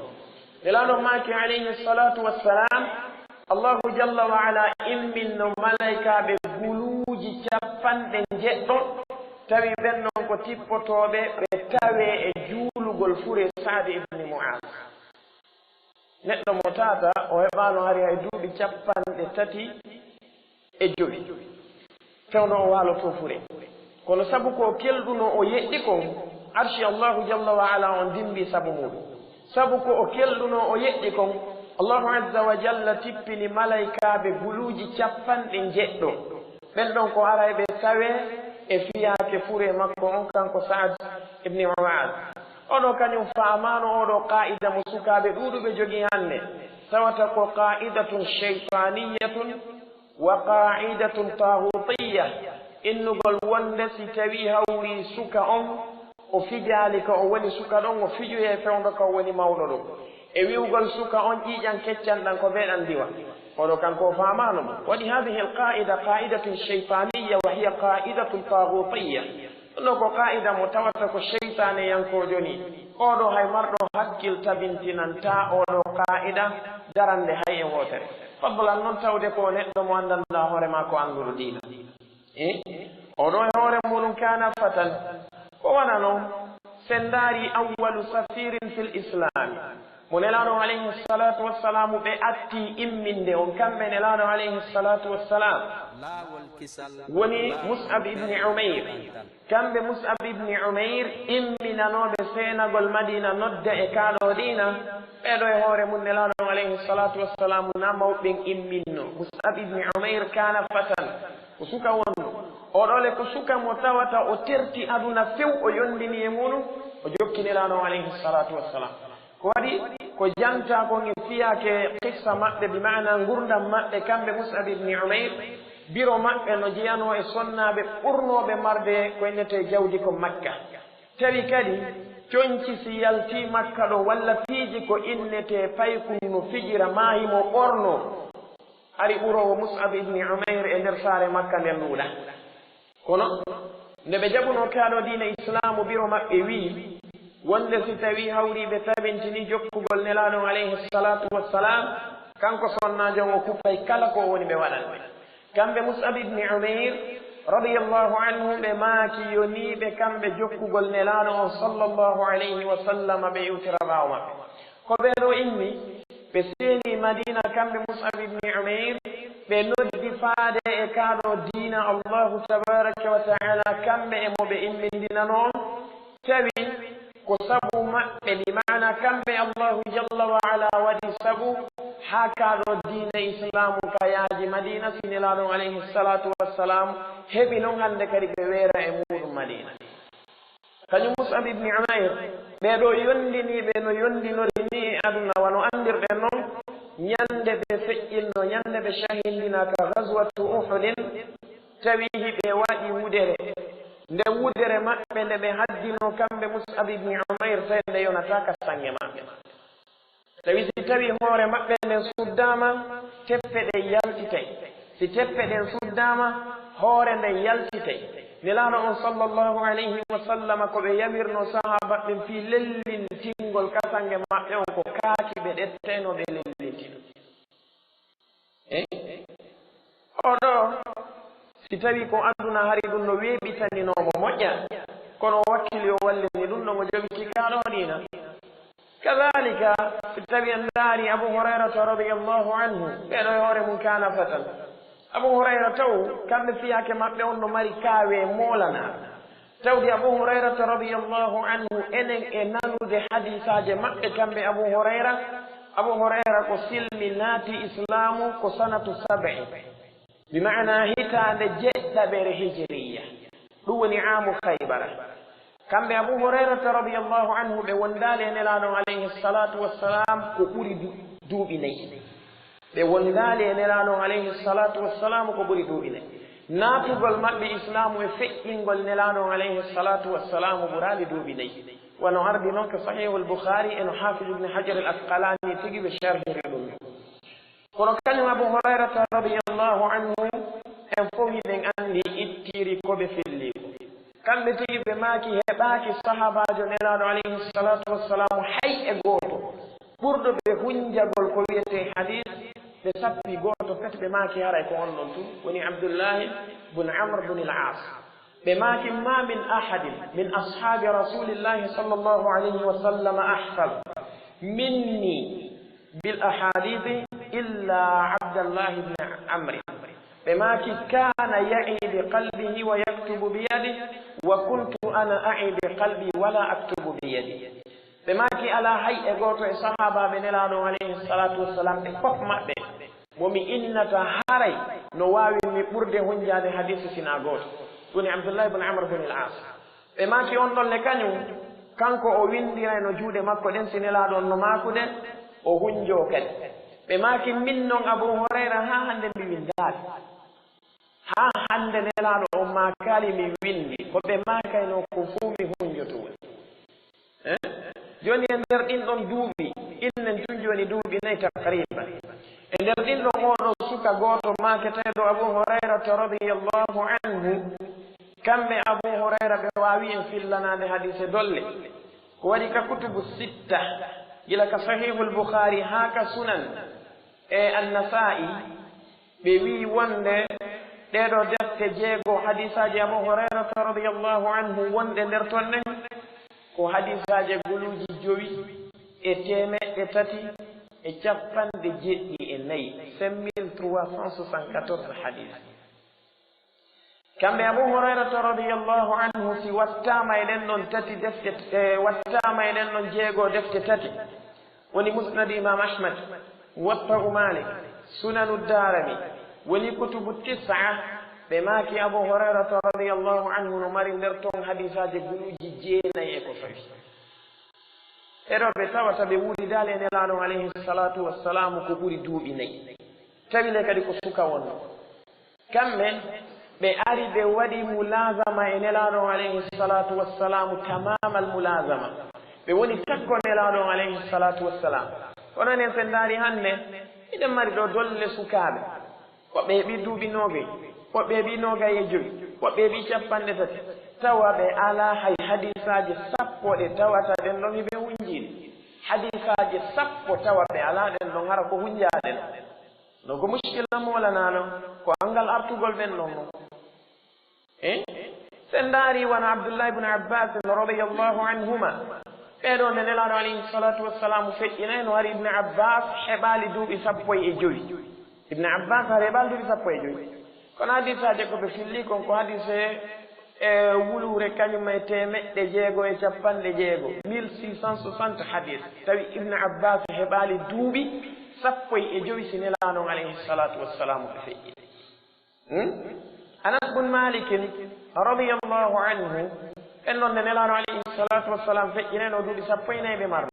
Nelaaɗo maaki alayhi salatu wassalam, Allahu jalla wa ala imminno malaykaaɓe guluuji cap-, capanɗe njeɗɗo, tawi ɓen ɗon ko tippotooɓe ɓe tawee e juulugol fure Saad ibn Mu'az. Neɗɗo mo tata, o heɓaano hari hay duuɓi capanɗe tati e jowi, fewndo o waalotoo fure. Kono sabu ko o kelɗuno o yeɗɗi kon, arshi Allahu jalla wa ala on dimbi sabu muuɗum. Sabu ko o kelɗuno o yeɗɗi kon, Allahu azza wa jalla tippini malaykaaɓe guluuji capanɗe njeɗɗo. Ɓen ɗon ko arayɓe tawee e fiyaake fure makko on, kanko Saad ibn Mu'az. Oɗo kañum faamaano oɗo qaa'ida mo sukaaɓe ɗuuɗuɓe jogii hannde, tawata ko qaa'idatun shaytaniyatun wa qaa'idatun taghutiyya, innugol wonde si tawii hawri suka on, o fijaali ka o woni suka ɗon, o fijoyay fewndo ka o woni mawɗo ɗon. E wi'ugol suka on ƴiiƴan keccan ɗan ko bee ɗan diwa. Oɗo kanko o faamaano mo. Waɗi hadhihi al-qaa'ida qaa'idatun shaytaniyya wa hiya qaa'idatun taghutiyya. Ɗum ɗo ko qaa'ida mo tawata ko seytaaneyankoojo ni. Oɗo hay marɗo hakkil tabintinantaa oɗo qaa'ida darande hay e wootere. Fadlan non tawde ko neɗɗo mo anndanɗaa hoore maa ko annduɗo diina. Eh? Oɗo e hoore muɗum kana fatan. Ko wona non, sen ndaari awwalu safirin fil islami. Mo Nelaaɗo alayhi salatu wassalamu ɓe atti imminde on, kamɓe Nelaaɗo alayhi salatu wassalam. Laawol kisal. Woni Mus'ab ibn Umayr. Kamɓe Mus'ab ibn Umayr imminanooɓe seenagol Madina nodda e kaaɗo diina. Ɓeɗo e hoore mun Nelaaɗo alayhi salatu wassalamu na mawɓen imminno. Mus'ab ibn Umayr kana fatan. Ko suka wonno. Oɗo le ko suka mo tawata o terti aduna few, o yondini e muɗum, o jokki Nelaaɗo alayhi salatu wassalam. Ko waɗi ko janta kon e fiyaake qissa maɓɓe, bi maana ngurdam maɓɓe kamɓe Mus'ab ibn Umayr, biro maɓɓe no jeyanoo e sonnaaɓe ɓurnooɓe marde ko innetee jawdi ko Makka. Tawi kadi conci si yaltii Makka ɗo walla piiji ko innetee paykun no fijira maa himo ɓornoo. Ari ɓuroowo Mus'ab ibn Umayr e nder saare Makka nden ɗuuɗa. Kono nde ɓe jaɓunoo kaaɗo diina Islaamu, biro maɓɓe wi'i wonde si tawii hawrii ɓe tabintini jokkugol Nelaaɗo on alayhi salatu wassalam, kanko sonnaajo on o kuppay kala ko o woni ɓe waɗande. Kamɓe Mus'ab ibn Umayr radiyallahu anhu ɓe maaki yo nii ɓe kamɓe jokkugol Nelaaɗo on sallallahu alayhi wa sallam ɓe iwtira ɓaawo maɓɓe. Ko ɓee ɗoo immi, ɓe seeni Madina, kamɓe Mus'ab ibn Umayr, ɓe noddi faade e kaaɗo diina Allahu tabaraka wa ta'ala, kamɓe e mo ɓe immindinanoo on. Tawi ko sabu maɓɓe, bi maana kamɓe Allahu jalla wa ala waɗi sabu haa kaaɗo diina Islaamu ka yaaji Madina, si Nelaaɗo on alayhi salatu wassalam heɓi non hannde kadi ɓe weera e muuɗum Madina. Kañum Mus'ab ibn Umayr, ɓee ɗoo yondiniiɓe no yondinori nii e aduna, wano anndirɗen non, ñande ɓe feƴƴinno, ñande ɓe shahindina ka Ghazwatu Uhudin, tawi hiɓe waɗi wudere. Nde wudere maɓɓe nde ɓe haddinoo kamɓe Mus'ab ibn Umayr, tawi nde yonataa ka saŋnge maɓɓe. Tawi si tawii hoore maɓɓe nden suddaama, teppe ɗen yaltitay. Si teppe ɗen suddaama, hoore nden yaltitay. Nelaaɗo on sallallahu alayhi wa sallama ko ɓe yamirnoo sahaaba ɓen fii lellintingol ka saŋnge maɓɓe on, ko kaaki ɓe ɗettaynoo ɓe lellintina. Eh? Oɗo, si tawii ko aduna hari ɗum no weeɓitaninoo mo moƴƴa, kono o wakkili o wallini ɗum ɗo mo jogiti kaaɗo diina. Kadhalika, si tawii en ndaari Abu Hurayrata radiyallahu anhu, ɓeeɗo e hoore mum kana fatan. Abu Hurayra taw, kamɓe fiyaake maɓɓe on no mari kaawe moolana. Tawde Abu Hurayrata radiyallahu anhu, enen e nanude hadiisaaje maɓɓe kamɓe Abu Hurayra. Abu Hurayra ko silmi naati Islaamu ko sanatu sab'i, bi maana hitaande jeɗɗaɓere hijiriya. Ɗum woni aamu Khaybara. Kamɓe Abu Hurayrata radiyallahu anhu, ɓe wondaali e Nelaaɗo on alayhi salatu wassalam ko ɓuri du-, duuɓi nayi. Ɓe wondaali e Nelaaɗo on alayhi salatu wassalam ko ɓuri duuɓi nayi. Naatugol maɓɓe Islaamu e feƴƴingol Nelaaɗo on alayhi salatu wassalam ɓuraali duuɓi nayi. Wano ardi non ko Sahihul Bukhari e no Hafiz Ibn Hajar al Asqalani tigi ɓe sharhiri ɗum. Kono kañum Abu Hurayrata radiyallahu anhu, en fof hiɗen anndi ittiri ko ɓe felli ko. Kamɓe tigi ɓe maaki heɓaaki sahaabaajo Nelaaɗo alayhi salatu wassalam hay e gooto ɓurɗo ɓe hunjagol ko wiyetee hadiis, Ɓe sappi gooto pet, ɓe maaki haray ko on ɗon tun woni Abdullahi bun Amr bun al-As. Ɓe maaki, "Ma min ahadin min ashabi Rasulillahi sallallahu alayhi wa sallam ahfaz minni bil ahadithi illa Abdallah ibn Amr." Ɓe maaki, "Kana ya'i bi qalbihi wa yaktubu bi yadihi, wa kuntu ana a'i bi qalbi wala aktubu bi yadi." Ɓe maaki, "Alaa hay e gooto e sahaabaaɓe Nelaaɗo on alayhi salatu wassalam, ɓe fof maɓɓe, mo mi innata haray no waawi mi ɓurde hunjaade hadiisi sinaa gooto." Ɗum woni Abdullah ibn Amr ibn al-As. Ɓe maaki, "On ɗon le kañum, kanko o winndirayno juuɗe makko ɗen si Nelaaɗo on no maakude, o hunjoo kadi." Ɓe maaki, "Min non Abu Hurayra haa hannde mi winndaali. Haa hannde Nelaaɗo on maakaali mi winndi, ko ɓe maakaynoo ko fof mi hunjoto woni." Eh? Jooni e nder ɗin ɗon duuɓi, innen tun jooni duuɓi nayi taqriban. E nder ɗin ɗon oo ɗoo suka gooto maaketeeɗo Abu Hurayrata radiyallahu anhu, kamɓe Abu Hurayra ɓe waawi en fillanaade hadiise dolle. Ko waɗi ka kutubu sitta, gila ka Sahihul Bukhari haa ka Sunan e An-Nasa'i, ɓe wi'i wonde ɗee ɗoo defte jeego, hadiisaaji Abu Hurayrata radiyallahu anhu wonɗe nder ton ɗen, ko hadiisaaje guluuji jowi e teemeɗɗe tati e capanɗe jeeɗiɗi e nayi, cinq mille trois cent soixante-quatorze hadiis. Kamɓe Abu Hurayrata radiyallahu anhu, si wattaama e ɗen ɗon tati defte, e wattaama e ɗen ɗon jeego defte tati, woni Musnad Imam Ahmad, Muwatta'u Malik, Sunanu Darimi, woni kutubu tis'a, ɓe maaki Abu Hurayrata radiyallahu anhu no mari nder ton hadiisaaje guluuji jeenayi e ko fawi. E ɗoo ɓe tawata ɓe wuuridaali e Nelaaɗo on alayhi salatu wassalamu ko ɓuri duuɓi nayi. Tawi le kadi ko suka wonno. Kamɓe, ɓe ari ɓe waɗi mulazama e Nelaaɗo on alayhi salatu wassalamu tamamal mulazama. Ɓe woni takko Nelaaɗo on alayhi salatu wassalam. Kono enen sen ndaari hannde, hiɗen mari ɗoo dolle sukaaɓe. Woɓɓe heɓi duuɓi noogay, woɓɓe heɓi noogay e jowi, woɓɓe heɓi capanɗe tati. Tawa ɓe alaa hay hadiisaaje sappo ɗe tawata ɗen ɗon hiɓe hunjiiɗe. Hadiisaaje sappo tawa ɓe alaa ɗen ɗon hara ko hunjaaɗen. No ko muskila moolanaano, ko anngal artugol ɓen ɗon non. Eh? Sen ndaari wano Abdullah ibn Abbas radiyallahu anhuma. Ɓee ɗoo nde Nelaaɗo alayhi salatu wassalamu feƴƴinay no hari Ibn Abbas heɓaali duuɓi sappo e jowi. Ibn Abbas hari heɓaali duuɓi sappo e jowi. Kono hadiisaaje ko ɓe filli kon ko hadiise e wuluure kañum e teemeɗɗe jeego e capanɗe jeego, mille six cent soixante hadiis. Tawi Ibn Abbas heɓaali duuɓi sappo e jowi si Nelaaɗo on alayhi salatu wassalamu ɓe feƴƴi. Hmm? Anas bun Malikin radiyallahu anhu, en non nde Nelaaɗo alayhi salatu wassalam feƴƴinayno duuɓi sappo e nayi ɓe marno.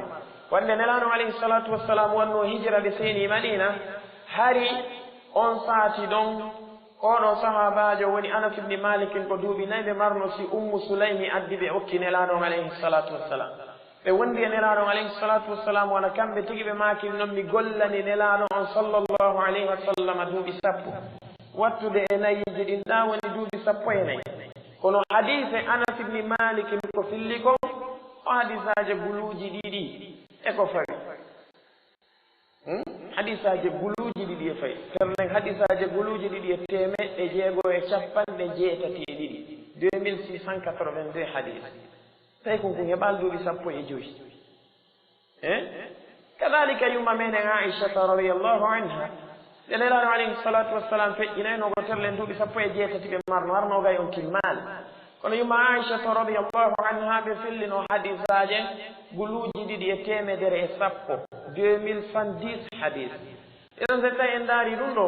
Wonde Nelaaɗo alayhi salatu wassalam wonno hijira de seeni Madina, hari on saati ɗon, oɗo sahaabaajo woni Anas ibn Malikin ko duuɓi nayi ɓe marno si Ummu Sulaymi addi ɓe okki Nelaaɗo alayhi salatu wassalam. Ɓe wondi e Nelaaɗo on alayhi salatu wassalam, wona kamɓe tigi ɓe maaki non mi gollani Nelaaɗo on sallallahu alayhi wa sallam duuɓi sappo. Wattude e nayiiji ɗin ɗa woni duuɓi sappo e nayi. Kono hadiise Anas ibn Malik ko filli kon, o hadiisaaje guluuji ɗiɗi e ko fawi. Hmm? Hadiisaaje guluuji ɗiɗi e fawi. Ternen hadiisaaje guluuji ɗiɗi e teemeɗɗe jeego e capanɗe jeetati e ɗiɗi. Deux mille six cent quatre-vingt-deux hadiis. Tawi kon kon heɓaali duuɓi sappo e jowi. Eh? Kadalika yumma meɗen Aishata radiyallahu anha. Nde Nelaaɗo alayhi salatu wassalam feƴƴinayno ko terlen duuɓi sappo e jeetati ɓe marno, har noogay on timmaali. Kono yumma Aishata radiyallahu anha ɓe fillino hadiisaaje guluuji ɗiɗi e teemedere e sappo, deux mille cent dix hadiis. Iɗen, so tawi en ndaari ɗum ɗo,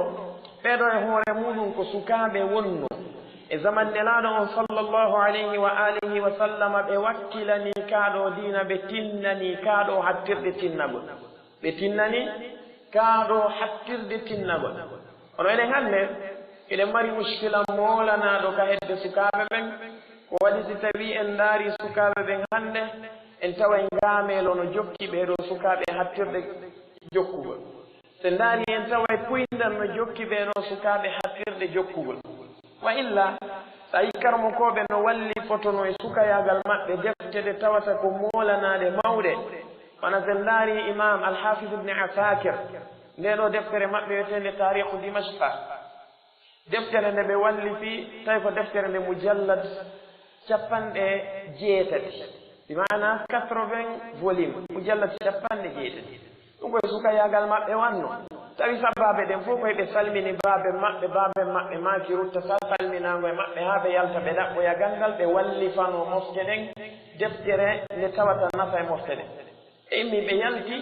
ɓee ɗo e hoore muɗum ko sukaaɓe wonno. E zaman Nelaaɗo on sallallahu alayhi wa alihi wa sallama, ɓe wakkilanii kaa ɗo diina, ɓe tinnanii kaa ɗo hattirde tinnagol. Ɓe tinnanii kaa ɗo hattirde tinnagol. Kono enen hannde, eɗen mari muskila moolanaaɗo ka hedde sukaaɓe ɓen. Ko waɗi si tawii en ndaari sukaaɓe ɓen hannde, en taway ngaameelo no jokki ɓee ɗo sukaaɓe hattirde jokkugol. So ndaari en taway puyndan no jokki ɓee ɗoo sukaaɓe hattirde jokkugol. Wa illa, so a yii karamokooɓe no walli fotono e sukayaagal maɓɓe defte ɗe tawata ko moolanaaɗe mawɗe. Wona so ndaari Imam Al-Hafiz Ibn Asakir, Nde ɗo deftere maɓɓe wiyeteende Taarikhu Dimashqa, deftere nde ɓe wallifi, tawi ko deftere nde mujallad capanɗe jeetati, bi maana quatre-vingts volume, mujallad capanɗe jeetati. Ɗum koye sukayaagal maɓɓe wanno. Tawi sabaabe ɗen fof koye ɓe salmini baaben maɓɓe, baaben maɓɓe maaki rutta sal salminaango e maɓɓe haa ɓe yalta ɓe ɗaɓɓoya ganndal ɓe wallifano mofte ɗen, deftere nde tawata nafa e mofte ɗen. Ɓe immi ɓe yalti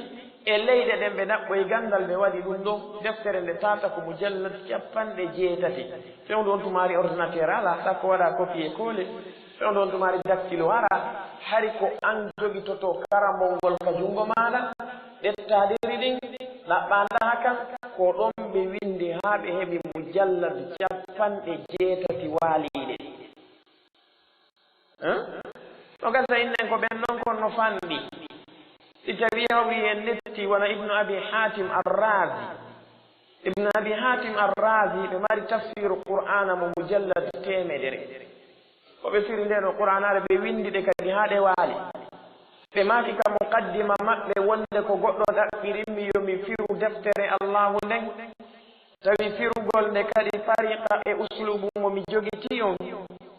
e leyɗe ɗen ɓe ɗaɓɓoyi ganndal ɓe waɗi ɗum ɗo, deftere nde taata ko mujallad capanɗe jeetati. Fewndo on tumaari ordinateur alaa, sakko waɗa copier coller. Fewndo on tumaari dactylo alaa, hari ko an jogitoto karamol ngol ka junngo maaɗa, ƴetta ɗeri ɗin, ɗaɓɓa ndaha kan, ko ɗon ɓe winndi haa ɓe heɓi mujallad capanɗe jeetati waaliiɗe. Hein? No gasa innen ko ɓen ɗon kon no fanɗi. Si tawi hawri en netti wona Ibnu Abi Hatim Ar-Razi. Ibnu Abi Hatim Ar-Razi ɓe mari tafsiru Qur'ana mo mujallad teemedere. Ko ɓe firi nden no Qur'anaare ɓe winndi ɗe kadi haa ɗe waali. Ɓe maaki ka muqaddima maɓɓe wonde ko goɗɗo ɗaɓɓirimmi yo mi firu deftere Allahu nden. Tawi firugol nde kadi tariqa e uslubu mo mi jogiti on,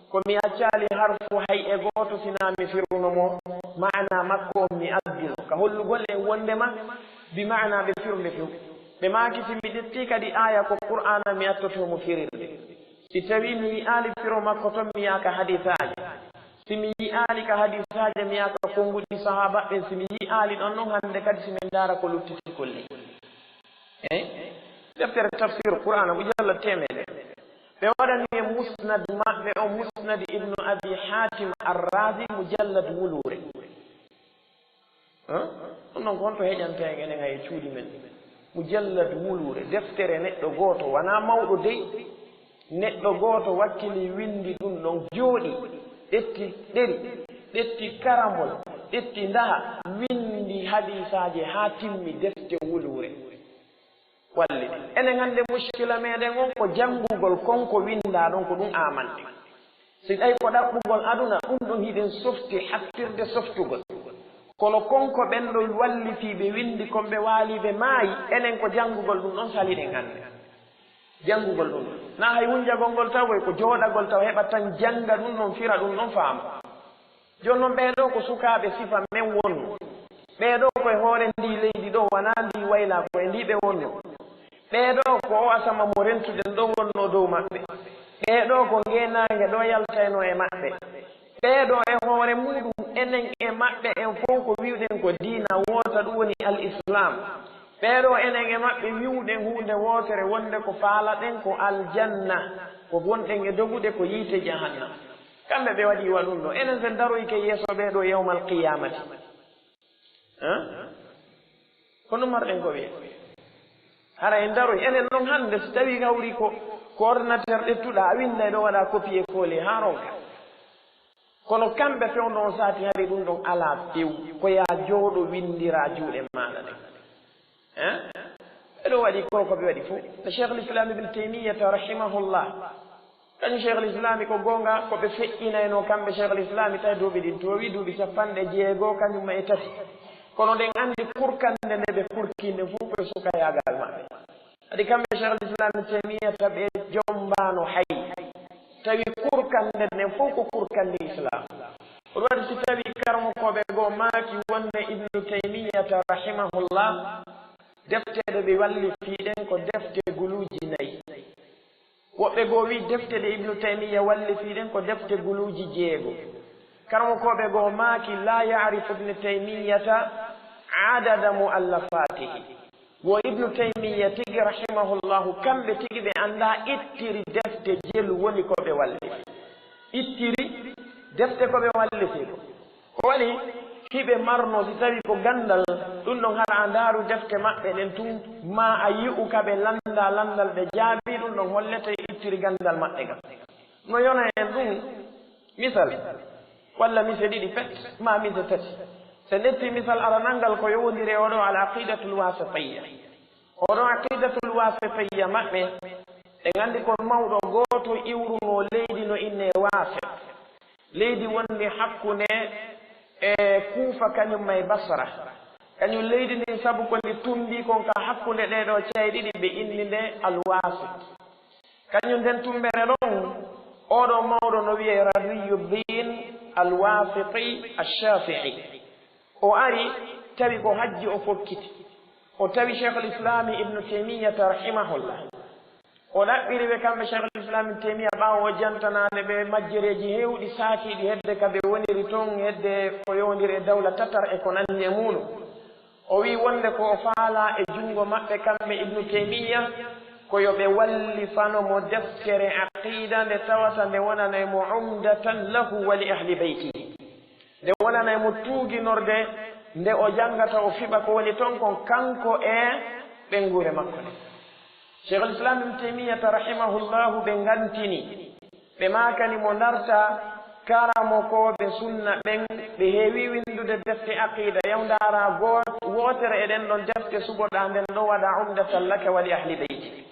ko mi accaali harfu hay e gooto sinaa mi firuno mo maana makko on mi addino. Ka hollugol en wondema bi maana ɓe firde few. Ɓe maaki si mi ƴetti kadi aaya ko Qur'aana mi attoto mo firirde. Si tawi mi yi'aali firo makko ton mi yaaka hadisaaji. Si mi yi'aali ka hadisaaji mi yaaka konnguɗi sahaaba ɓen si mi yi'aali ɗon non hannde kadi si min ndaara ko luttiti kolli. Eh? Deftere tafsir Qur'aana mujallad teemedere. Ɓe waɗani en musnad maɓɓe on, musnad Ibnu Abi Hatim Ar-Razi, mujallad wuluure. Hein? Ɗum ɗon ko honto heƴanta en enen hay e cuuɗi men? Mujallad wuluure, deftere neɗɗo gooto, wanaa mawɗo dey. Neɗɗo gooto wakkili winndi ɗum ɗon, jooɗi, ƴetti ɗeri, ƴetti karamol, ƴetti ndaha, winndi hadiisaaje haa timmi defte wuluure. Walli. Enen hannde muskila meɗen on ko janngugol kon ko winndaa ɗon ko ɗum amanɗen. Si tawi ko ɗaɓɓugol aduna, ɗum ɗon hiɗen softi hattirde softugol. Kono kon ko ɓen ɗo wallifii ɓe winndi kon ɓe waali ɓe maayi, enen ko janngugol ɗum ɗon saliɗen hannde. Janngugol ɗum. Na hay wunjagol ngol taw, ko jooɗagol taw, heɓa tan jannga ɗum ɗon, fira ɗum ɗon, faama. Jooni non ɓee ɗoo ko sukaaɓe sifa men wonno. Ɓee ɗoo ko e hoore ndii leydi ɗoo, wanaa ndii waylaa, ko e ndii ɓe wonno. Ɓee ɗoo ko o asama mo rentuɗen ɗoo wonno dow maɓɓe. Ɓee ɗoo ko ngeenaange ɗoo yaltaynoo e maɓɓe. Ɓee ɗoo e hoore muuɗum, enen e maɓɓe en fow ko wi'uɗen ko diina woota, ɗum woni al-Islaam. Ɓee ɗoo enen e maɓɓe wi'uɗen huunde wootere wonde ko faalaɗen ko aljanna, ko wonɗen e dogude ko yiite jahannam. Kamɓe ɓe waɗi wa ɗum ɗoo. Enen sen daroyke yeeso ɓee ɗoo yawmal qiyaamati. Hein? Ko ɗum marɗen ko wi'e. Hara en daroy, enen non hannde, si tawii hawri ko, ko ordinateur ƴettuɗaa, a winnday ɗoo, waɗa copier coller, haa ronka. Kono kamɓe fewndo on saati hari ɗum ɗon alaa few, ko yaa jooɗo winndiraa juuɗe maaɗa ɗen. Hein? Ɓe ɗo waɗi ko, ko ɓe waɗi fof. No Cheikhul Islam Ibn Taymiyyata rahimahullah, kañum Cheikhul Islami ko goonga, ko ɓe feƴƴinaynoo kamɓe Cheikhul Islami, tawi duuɓi ɗin toowi, duuɓi capanɗe jeego, kañum e tati. Kono ɗen anndi kurkande nde ɓe kurki nden fof ko e sukayaagal maɓɓe. Kadi kamɓe Cheikhul Islam Taymiyyata ɓe jombaano hay. Tawi kurkande nden fof ko kurkande Islam. Ko ɗum waɗi si tawi karamokooɓe goo maaki wonde Ibnu Taymiyyata rahimahullah, defte ɗe ɓe wallifii ɗen ko defte guluuji nayi. Woɓɓe goo wi'i defte ɗe Ibnu Taymiyya wallifii ɗen ko defte guluuji jeego. Karamokooɓe goo maaki, "Laa ya'rifu Ibnu Taymiyyata adada mu'allafatihi." Wo Ibnu Taymiyya tigi rahimahullahu, kamɓe tigi ɓe anndaa ittiri defte jelu woni ko ɓe wallifi. Ittiri defte ko ɓe wallifi ko. Ko waɗi hiɓe marno, si tawi ko ganndal, ɗum ɗon hara a ndaaru defte maɓɓe ɗen tun, ma a yi'u ka ɓe lannda lanndal ɓe jaabi, ɗum ɗon hollete ittiri ganndal maɓɓe ngal. No yona en ɗum misal, walla mise ɗiɗi pet, ma mise tati. Se ƴetti misal aranal ngal ko yowondiri e oɗo al aqidatul wasitiyya. Oɗo aqidatul wasitiyya maɓɓe, en anndi ko mawɗo gooto iwruno leydi no innee Wasit. Leydi wondi hakkunde e Kuufa kañum ma e Basra. Kañum leydi ndin, sabu ko ndi tumbii kon ka hakkunde ɗee ɗoo ca'e ɗiɗi, ɓe inni nde Alwasit. Kañum nden tumbere ɗon, oo ɗoo mawɗo no wi'ee Radiyuddin Alwasiti Ash-Shafi'i. O ari, tawi ko hajji o fokkiti. O tawi Cheikhul Islami Ibnu Taymiyyata rahimahullah. O ɗaɓɓiri ɓe kamɓe Cheikhul Islam Ibn Taymiya ɓaawo o jantanaade ɓe majjereeji heewɗi saakiiɗi hedde ka ɓe woniri ton, hedde ko yowondiri e dawla tatar e ko nanndi e muuɗum. O wi'i wonde ko o faalaa e junngo maɓɓe kamɓe Ibnu Taymiya ko yo ɓe wallifano mo deftere aqiida nde tawata nde wonanay mo umdatan lahu wa li ahli bayti. Nde wonanay mo tuuginorde nde o janngata, o fiɓa ko woni ton kon, kanko e ɓeynguure makko nden. Cheikhul Islam Ibn Taymiyata rahimahullahu ɓe ngantini, ɓe maakani mo ndarta karamokooɓe sunna ɓen, ɓe heewi winndude defte aqiida, yaw ndaaraa goo-, wootere e ɗen ɗon defte suɓoɗaa nden ɗo waɗa umdatan laka wa li ahli beyti.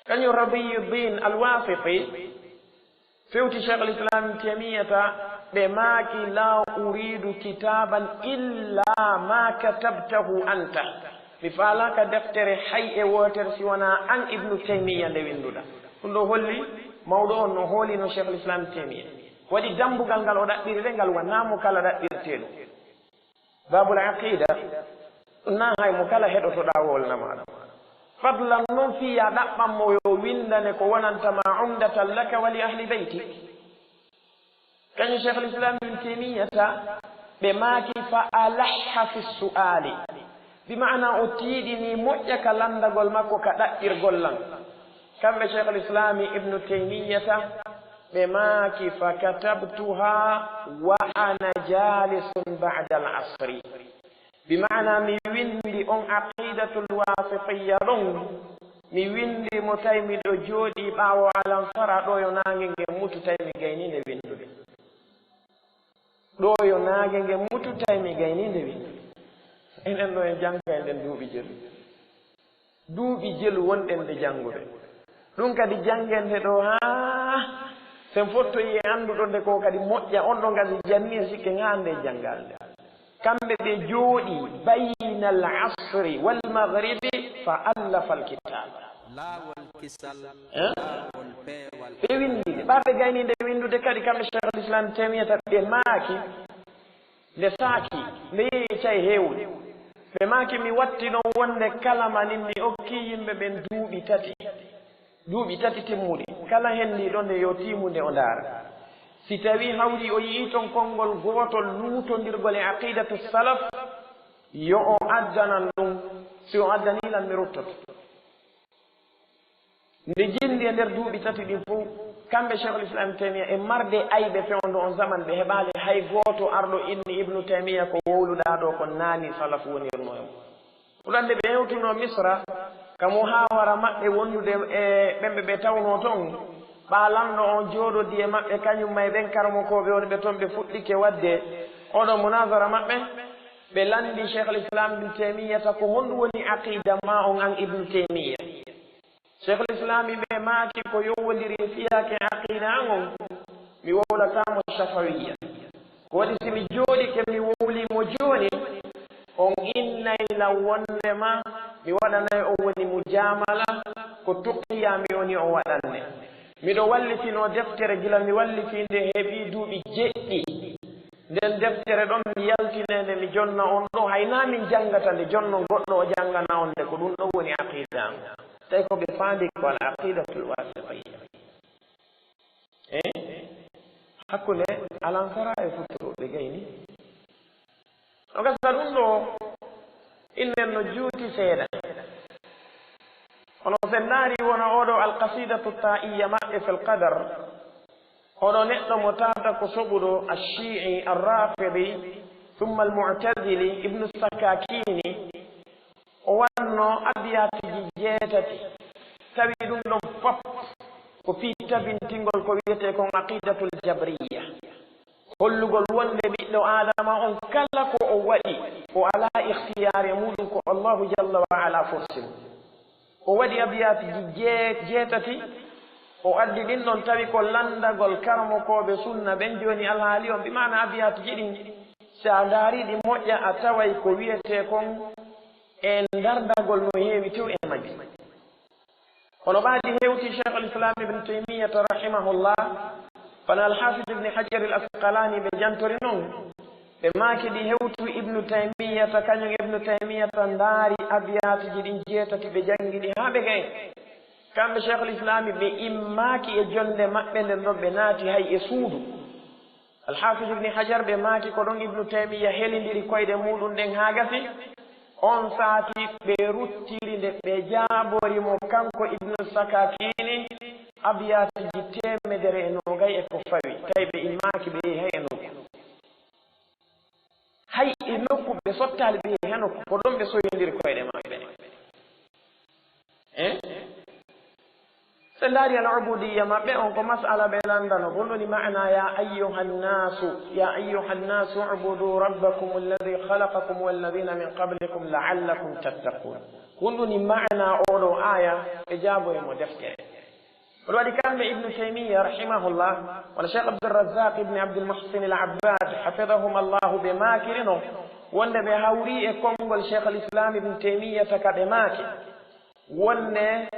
Kañum Radiyuddin Al-Wasiti, fewti Cheikhul Islam Taymiyata, ɓe maaki, "La uridu kitaban illa ma katabtahu anta." Mi faalaaka deftere hay e wootere si wonaa an Ibnu Taymiya nde winnduɗa. Ɗum ɗo holli mawɗo on no hoolino Cheikhul Islam Taymiya. Waɗi dambugal ngal o ɗaɓɓiri nde ngal wonaa mo kala ɗaɓɓirtee ɗum. Babul Aqida, na hay mo kala heɗotoɗaa wolna maaɗa. Fadlan non fii ya ɗaɓɓan mo yo winndane ko wonanta ma umdatan laka wa li ahli beyti. Kañum Cheikhul Islam Ibn Taymiyata, ɓe maaki fa alahha fi su'ali. Bi ma'ana o tiiɗini moƴƴa ka lanndagol makko ka ɗaɓɓirgol lan. Kamɓe Cheikhul Islami Ibnu Taymiyata, ɓe maaki, "Fa katabtuha wa ana jalisun ba'da al-asri." Bi ma'ana mi winndi on Aqidatul Wasitiyya ɗon, mi winndi mo tawi miɗo jooɗii ɓaawo alansara ɗo yo naange nge mutu tawi mi gaynii nde winndude. Ɗo yo naange nge mutu tawi mi gaynii nde winndude. Enen ɗo en jannga e nden duuɓi jelu. Duuɓi jelu wonɗen nde janngude. Ɗum kadi janngente ɗo haa sen fottoyi e annduɗo nde ko kadi moƴƴa, on ɗon kadi janni e sikke ŋaande e janngaande. Kamɓe ɓe jooɗi bayna al asri wal maghribi fa allafa al kitab. Laawol kisal, eh? Laawol peewal. Ɓe winndi nde. Ɓaaɓe gayni nde winndude kadi kamɓe Cheikhul Islam Taymiyata ɓe maaki, nde saaki, nde yehi e caye heewuɗe. Ɓe maaki, mi watti ɗon wonde kala manin mi okki yimɓe ɓen duuɓi tati. Duuɓi tati timmuɗi. Kala hendiiɗo nde yo tiimu nde o ndaara. Si tawii hawri o yi'ii ton konngol gootol luutondirgol e aqidatu salaf, yo o addanan ɗum. Si o addanii lan, mi ruttoto. Nde jinndi e nder duuɓi tati ɗin fof, kamɓe Cheikhul Islam Taymiyya e marde ayɓe fewndo on zaman, ɓe heɓaali hay gooto arɗo inni Ibnu Taymiyya ko wowluɗaa ɗo kon naani salaf wonirno e mum. Ɗum ɗon nde ɓe hewtuno Misra, ka muhawara maɓɓe wondude e ɓen ɓe ɓe tawno ton, ɓaa lanɗo on jooɗodi e maɓɓe, kañum ma e ɓen karamokooɓe wonɓe ton, ɓe fuɗɗike waɗde oɗo munazara maɓɓe, ɓe lanndi Cheikhul Islam Ibnu Taymiyyata ko honɗum woni aqida ma on an Ibnu Taymiyya? Cheikhul Islam ɓe maaki ko yowondiri e fiyaake aqida an on, mi wowlataamo Shafawiyya. Ko waɗi si mi jooɗike mi wowlii mo jooni, on innay lan wondema mi waɗanay on woni mujaamala, ko tuqiya mi woni on waɗanne. Miɗo wallitinoo deftere gila mi wallifii nde heɓii duuɓi jeɗɗi. Nden deftere ɗon mi yaltinay nde mi jonna on ɗo, hay naa min janngata nde, jonnon goɗɗo o janngana on nde, ko ɗum ɗon woni aqida an. Tawi ko ɓe faandi ko al aqidatul wasitiyya. E hakkunde alansara e futtoro ɓe gayni. No gasa ɗum ɗo, innen no juuti seeɗa. Kono sen ndaari wona oɗo alqasidatu ta'iyya maɓɓe fil qadar, oɗo neɗɗo mo tawata ko soɓuɗo ash-Shi'i, ar-Rafidi, thumma al-Mu'tazili, Ibnu Sakakini, o wanno abiyatiji jeetati. Tawi ɗum ɗon fop ko fii tabintingol ko wiyetee kon aqidatul jabriyya. Hollugol wonde ɓiɗɗo Aadama on kala ko o waɗi, o alaa ikhtiyaar e muɗum, ko Allahu jalla wa ala forsi mo. O waɗi abiyaatiji jee-, jeetati, o addi ɗin ɗon tawi ko lanndagol karamokooɓe sunna ɓen. Jooni alhaali on, bi maana abiyaatiji ɗin, Si a ndaarii ɗi moƴƴa, a taway ko wiyetee kon e ndarndagol no heewi tew e majji. Kono ɓaadi hewti Cheikhul Islam Ibn Taymiyyata rahimahullah, kono Al-Hafiz Ibn Hajar Al-Asqalani ɓe jantori non, ɓe maaki ɗi hewtu Ibnu Taymiyyata, kañum Ibnu Taymiyyata ndaari abiyaatuuji ɗin jeetati, ɓe janngi ɗi haa ɓe gay. Kamɓe Cheikhul Islam ɓe immaaki e jonnde maɓɓe nden ɗon, ɓe naati hay e suudu. Alhafiz Ibni Hajar ɓe maaki ko ɗon Ibnu Taymiya helindiri koyɗe muuɗum ɗen haa gasi. On saati ɓe ruttiri nde ɓe jaabori mo kanko Ibnu Sakakini abiyaatiji teemedere e noogay e ko fawi, tawi ɓe immaaki ɓe yehi hay e nokku. Hay e nokku ɓe sottaali ɓe yehi e nokku, ko ɗon ɓe soyindiri koyɗe maɓɓe. Eh? Si en ndaari al ubudiyya maɓɓe on ko mas'ala ɓe lanndano, ko ɗum woni maana ya ayyuhan nasu, ya ayyuhan nasu ubudu rabbakum alladhi khalaqakum walladhina min qablikum la'allakum tattaqun. Ko ɗum woni maana oɗo aya ɓe jaaboyi mo deftere. Ko ɗum waɗi kamɓe Ibnu Taymiya rahimahullah, wala Cheikh Abdurrazzaq ibn Abdul Muhsin al Abbad hafidahum Allahu ɓe maakiri no, wonde ɓe hawri e konngol Cheikh al Islam Ibn Taymiya taka ɓe maaki. Wonde,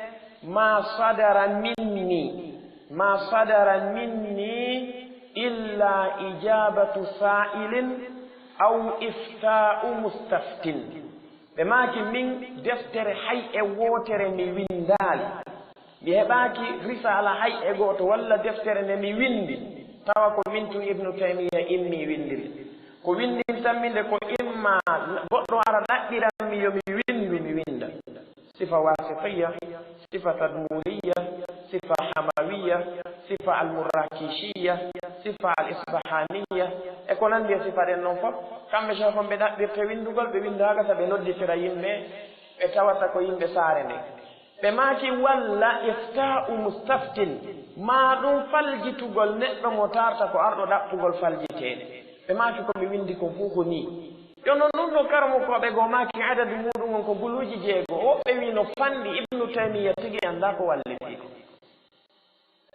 "Ma sadara minni, ma sadara minni illa ijabatu sa'ilin aw ifta'u mustaftin." Ɓe maaki, "Min deftere hay e wootere mi winndaali. Mi heɓaaki risaala hay e gooto walla deftere nde mi winndi, tawa ko min tun Ibnu Taymiya immi winndiri. Ko winndintammi nde ko imma goɗɗo ara ɗaɓɓiran mi yo mi winndu, mi winnda." Sifa wasitiyya, sifa tadmuriya, sifa hamawiya, sifa almurakishiya, sifa alisbahaniya, e ko nanndi e sifa ɗen non fof. Kamɓe Cheikh on ɓe ɗaɓɓirte winndugol, ɓe winnda haa gasa ɓe nodditira yimɓe, ɓe tawata ko yimɓe saare nden. Ɓe maaki, "Walla ifta'u mustaftin, ma ɗum faljitugol neɗɗo mo tarta ko arɗo ɗaɓɓugol faljiteede." Ɓe maaki, "Ko mi winndi kon fof ko nii." Yo non ɗum ɗo karamokooɓe goo maaki adadu muuɗum on ko guluuji jeego. Woɓɓe wii no fanɗi, Ibnu Taymiya tigi anndaa ko walliti ko.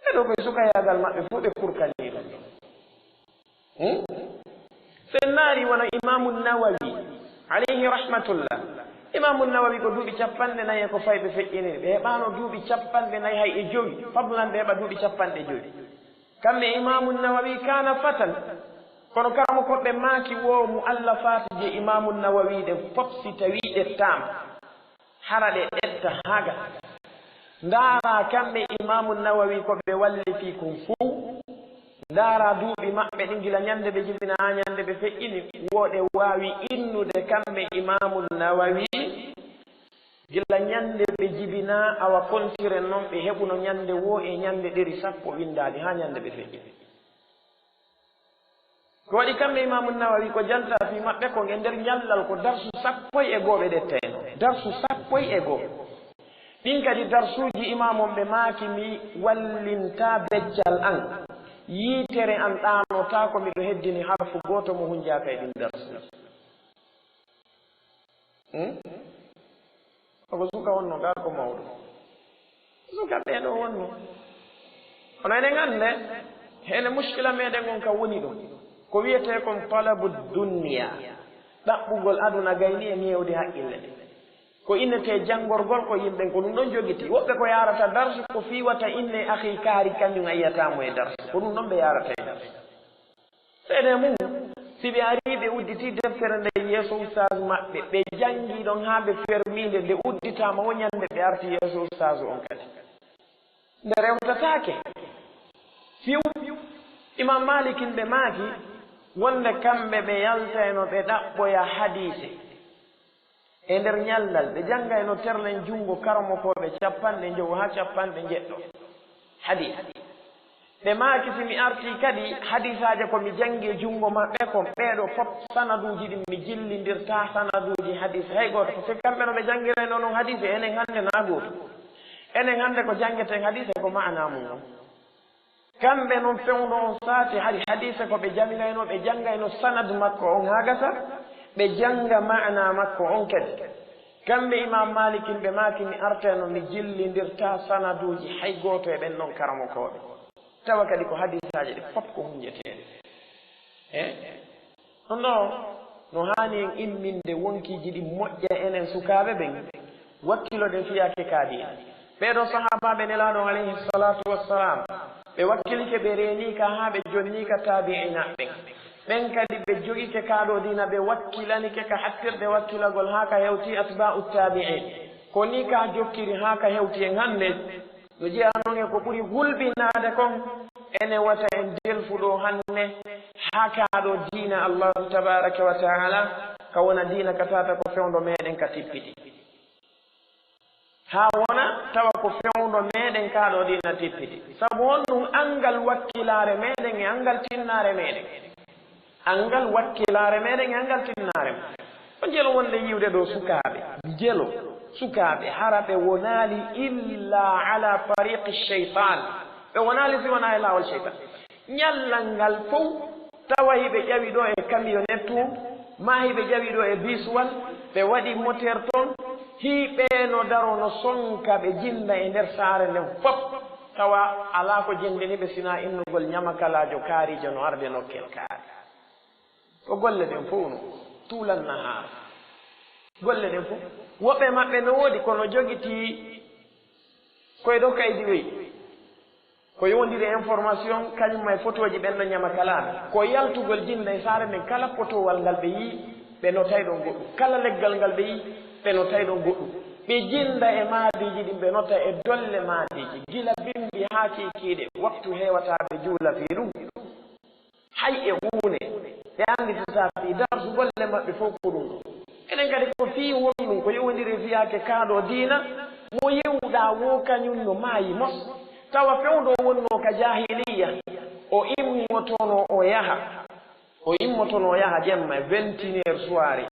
Ɓe ɗo koye sukayaagal maɓɓe fof ɓe kurkanii ɗum. Hmm? Si en ndaari wano Imaamu Nawawi, alayhi rahmatullah. Imaamu Nawawi ko duuɓi capanɗe nayi e ko fawi ɓe feƴƴiniri. Ɓe heɓaano duuɓi capanɗe nayi hay e jowi, fadlan ɓe heɓa duuɓi capanɗe jowi. Kamɓe Imaamu Nawawi kana fatan. Kono karamokooɓe maaki wo mu'allafaati je Imaamu Nawawi ɗen fof si tawii ɗe taama, hara ɗe ɗetta haa gasa. Ndaara kamɓe Imaamu Nawawi ko ɓe walliti kon fow. Ndaara duuɓi maɓɓe ɗin gila ñande ɓe jibina haa ñande ɓe feƴƴini. Wo ɗe waawi innude kamɓe Imaamu Nawawi gila ñande ɓe jibina, awa kontiren non ɓe heɓuno ñande wo e ñande ɗeri sappo winndaali haa ñande ɓe feƴƴini. Ko waɗi kamɓe Imaamu Nawawi ko janta fii maɓɓe kon e nder ñallal ko darsu sappo e goo ɓe ɗettayno. Darsu sappo e goo. Ɗin kadi darsuuji Imaamu on ɓe maaki mi wallinta beccal an. Yiitere an ɗaanotaako miɗo heddini harfu gooto mo hunjaaka e ɗin darsuuji. Hmm? Ko suka wonno, gaa ko mawɗo. Suka ɓe ɗo wonno. Kono eɗen annde, hene muskila meɗen on ka woni ɗum. Ko wiyetee kon talabu dunya. Ɗaɓɓugol aduna gayni e neewde haqqille ɗe. Ko innetee janngorgol ko yimɓe ko ɗum ɗon jogiti. Woɓɓe ko yaarata darsu ko fii wata inne akhi kaari kañum a yiyata mo e darsu. Ko ɗum ɗon ɓe yaarata e darsu. Seede mum, si ɓe arii ɓe udditi deftere nde yeeso ustaas maɓɓe, ɓe janngi ɗon haa ɓe fermii nde, nde udditaama wo ñande ɓe arti yeeso ustaas on kadi. Nde rewtataake. Fiw, Imam Malikin ɓe maaki, wonde kamɓe ɓe yaltayno ɓe ɗaɓɓoya hadiise. E nder ñallal, ɓe janngayno terlen junngo karamokooɓe capanɗe njowo haa capanɗe njeɗɗo. Hadiis. Ɓe maaki, si mi artii kadi, hadiisaaje ko mi janngi e junngo maɓɓe kon, ɓee ɗoo fof sanaduuji ɗin mi jillindirtaa sanaduuji hadiis hay gooto. Ko fii kamɓe no ɓe janngirayno non hadiise, enen hannde naa gootum. Enen hannde ko janngeten hadiise ko maanaa mum on. Kamɓe non fewndo on saati hari hadiise ko ɓe janngaynoo, ɓe janngayno sanad makko on haa gasa, ɓe jannga maana makko on kadi. Kamɓe Imaam Maalik en ɓe maaki mi artayno mi jillindirtaa sanaduuji hay gooto e ɓen non karamokooɓe. Tawa kadi ko hadiisaaji ɗi fof ko hunnjeteeɗi. Eh? Ɗum ɗo no haani en imminde wonkiiji ɗi moƴƴa enen sukaaɓe ɓen, wakkiloɗen fiyaake ka diina. Ɓee ɗoo sahaabaaɓe Nelaaɗo alayhi salaatu wassalaam, ɓe wakkilike, ɓe reenii ka haa ɓe jonnii ka taabi'inaaɓe ɓen. Ɓen kadi ɓe jogike kaa ɗoo diina, ɓe wakkilanike ka hattirde wakkilagol haa ka hewti atbaa'u taabi'in. Ko nii ka jokkiri haa ka hewti en hannde. No jeyaa non e ko ɓuri hulɓinaade kon, ene wata en delfu ɗoo hannde haa kaa ɗoo diina Allaahu tabaaraka wa ta'aala, ka wona diina ka tawata ko fewndo meɗen ka tippiti. Haa wona tawa ko fewndo meɗen kaa ɗoo diina tippiti. Sabu honɗum? Anngal wakkilaare meɗen e anngal tinnaare meɗen. Anngal wakkilaare meɗen e anngal tinnaare meɗen. On jelo wonde yiwde ɗoo sukaaɓe. Jelo sukaaɓe, hara ɓe wonaali illa ala tariqi shaytan. Ɓe wonaali si wonaa e laawol shaytan. Ñallal ngal fow, tawa hiɓe ƴawi ɗoo e kamiyonettu, maa hiɓe ƴawi ɗoo e bisuwal, ɓe waɗi moteer ton, hii ɓee no daro no sonka ɓe jinda e nder saare nden fof. Tawa alaa ko jendini ɓe sinaa innugol ñamakalaajo kaariijo no arde nokkel kaari. Ko golle ɗen fof no tuulan nahaar. Golle ɗen fof. Woɓɓe maɓɓe no woodi kono jogitii koye ɗo kaydi weyi. Ko yowondiri e information, kañum e fotooji ɓen no ñamakalaaɓe. Ko yaltugol jinda e saare nden, kala potowal ngal ɓe yii, ɓe notay ɗon goɗɗum. Kala leggal ngal ɓe yii, ɓe notay ɗon goɗɗum. Ɓe jinda e maadiiji ɗin, ɓe nota e dolle maadiiji. Gila bimbi haa kiikiiɗe, waktu heewata ɓe juula fii ɗum. Hay e huunde, ɓe annditata fii darsu golle maɓɓe fof ko ɗum ɗo. Enen kadi ko fii honɗum ko yowondiri e fiyaake kaa ɗoo diina, mo yewɗaa woo kañum no maayi mos. Tawa fewndo wonnoo ka jaahiliyya, o immotono o yaha. O immotono o yaha jemma, vingt et une heures soirée.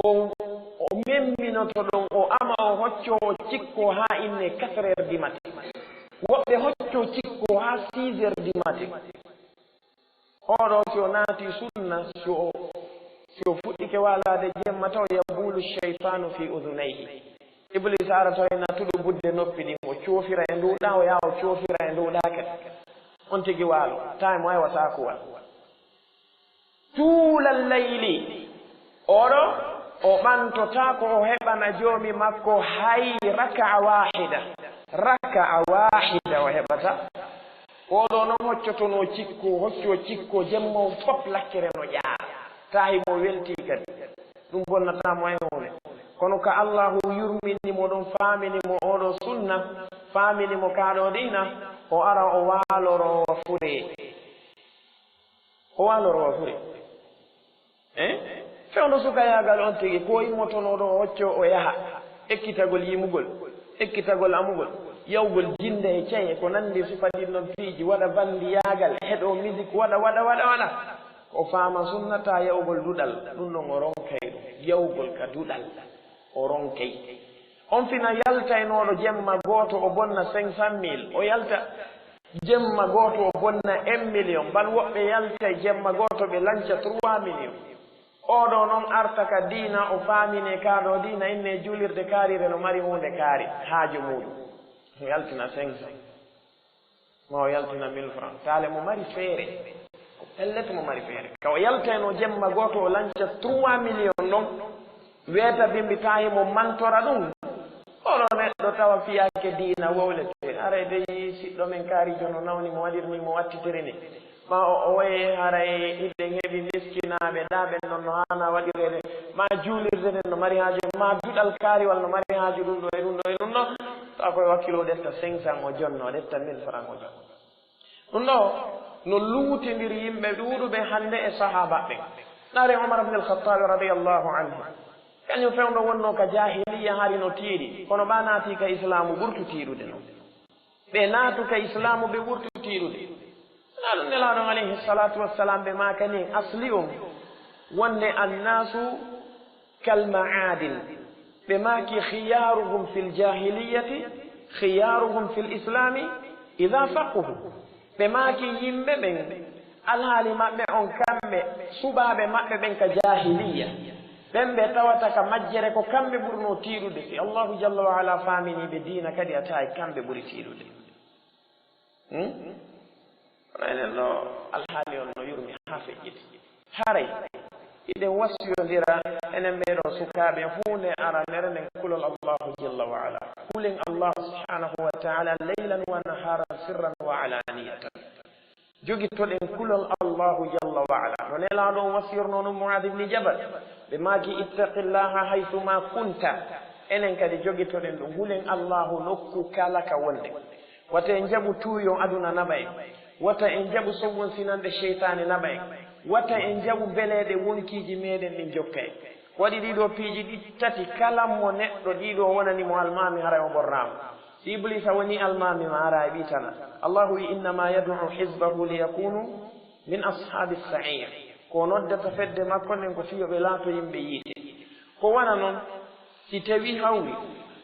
O, o memminoto ɗon, o ama, o hocco, o cikko haa inne quatre heures du matin. Woɓɓe hocco cikko haa six heures du matin. Oɗo si o naati sunna, si o, si o fuɗɗike waalaade jemma taw, yabulu shaytanu fi udhunayhi. Iblis ara taw e natuɗo budde noppi ɗin, o coofira e nduuɗa, o yaha o coofira e nduuɗa kadi. On tigi waalo, tawi mo ay wata ko wal. Tuulal layli, oɗo, o ɓantotaako o heɓana joomi makko hay raka'a waahida. Raka'a waahida o heɓata. Oɗo non hoccotono cikko, hocco cikko, jemma on fof lakkere no ƴaara. Tahi mo welti kadi. Ɗum bonnata mo hay huunde. Kono ka Allahu yurmini mo ɗon, faamini mo oɗo sunna, faamini mo kaa ɗoo diina, o ara o waaloro fure. O waaloro wa fure. Eh? Fewndo sukayaagal on tigi, ko immotonooɗo o hocco o yaha. Ekkitagol yimugol, ekkitagol amugol, yawgol jinde e ceye, ko nanndi sifa ɗin ɗon piiji, waɗa bandiyaagal, heɗo musique, waɗa, waɗa, waɗa, waɗa. Ko faama sunnata yawgol duɗal, ɗum ɗon o ronkay ɗum. Yawgol ka duɗal, o ronkay. On fina yaltaynooɗo jemma gooto o bonna cinq cent mille, o yalta jemma gooto o bonna un million, bal woɓɓe yaltay jemma gooto ɓe lanca trois million. Oɗo non arta ka diina, o faamine kaa ɗoo diina, inne juulirde kaarire no mari huunde kaari, haaju muuɗum. Yaltina cinq cent. Ma o yaltina mille francs. Taale mo mari feere. Ko pellet mo mari feere. Ka o yaltayno jemma gooto o lanca trois million non. Weeta bimbi tahi mo mantora ɗum. Oɗo neɗɗo tawa fiyaake diina wowlete. Haray dey siɗɗo men kaarijo no nawni mo waɗirni mo wattitiri ni. Ma o, o waye haray hiɗen heɓi miskinaaɓe, ndaa ɓen non no haana waɗireede. Ma juulirde nden no mari haaju, ma duɗal kaariwal no mari haaju ɗum ɗo e ɗum ɗo e ɗum ɗo. Tawa koye wakkilo ɗetta cinq cent o jonno, ɗetta mille francs o jonno. Ɗum ɗo no luutindiri yimɓe ɗuuɗuɓe hannde e sahaaba ɓen. Ɗaare Umar ibn al-Khattab radiyallahu anhu. Kañum fewndo wonno ka jahiliya hari no tiiɗi, kono ɓa naati ka islaamu ɓurtu tiiɗude non. Ɓe naatu ka islaamu ɓe ɓurtu tiiɗude. Ɗa ɗum Nelaaɗo alayhi salatu wassalam ɓe maaka ni asli on wonde annasu kal ma'adin. Ɓe maaki, "Khiyaruhum fil jahiliyati, khiyaruhum fil islami idha faquhu." Ɓe maaki, "Yimɓe ɓen, alhaali maɓɓe on kamɓe, suɓaaɓe maɓɓe ɓen ka jahiliya, ɓen ɓe tawata ka majjere ko kamɓe ɓurno tiiɗude. Si Allahu jalla wa ala faamini ɓe diina kadi, a tawi kamɓe ɓuri tiiɗude." Hmm? Kono enen ɗo alhaali on no yurmi haa feƴƴiti. Haray Hiɗen wasiyondira enen meɗen sukaaɓe huunde aranere nden kulol Allahu jalla wa ala. Hulen Allahu subhanahu wa ta'ala laylan wa naharan sirran wa alaniyatan. Jogitoɗen kulol Allahu jalla wa ala. No Nelaaɗo on wasiyirnoo non Mu'aad ibn Jabal. Ɓe maaki, "Ittaqillaha haythuma kunta." Enen kadi jogitoɗen ɗum. Hulen Allahu nokku kala ka wonɗen. Wata en jaɓu tuuyo aduna naɓa en. Wata en jaɓu sowwon sinanɗe seytaane naɓa en. Wata en jaɓu beleeɗe wonkiiji meɗen ɗin jokka en. Ko waɗi ɗii ɗoo piiji ɗi tati, kala mo neɗɗo ɗii ɗoo wonani mo almaami, haray o ɓornaama. Si Ibliisa woni almaami ma, haray a ɓiitana. Allahu wi'i, "Innama yad'u hizbahu liyakunu min ashaabi sa'ir." Ko noddata fedde makko nden ko fii yo ɓe laato yimɓe yiite. Ko wona non, si tewii hawri,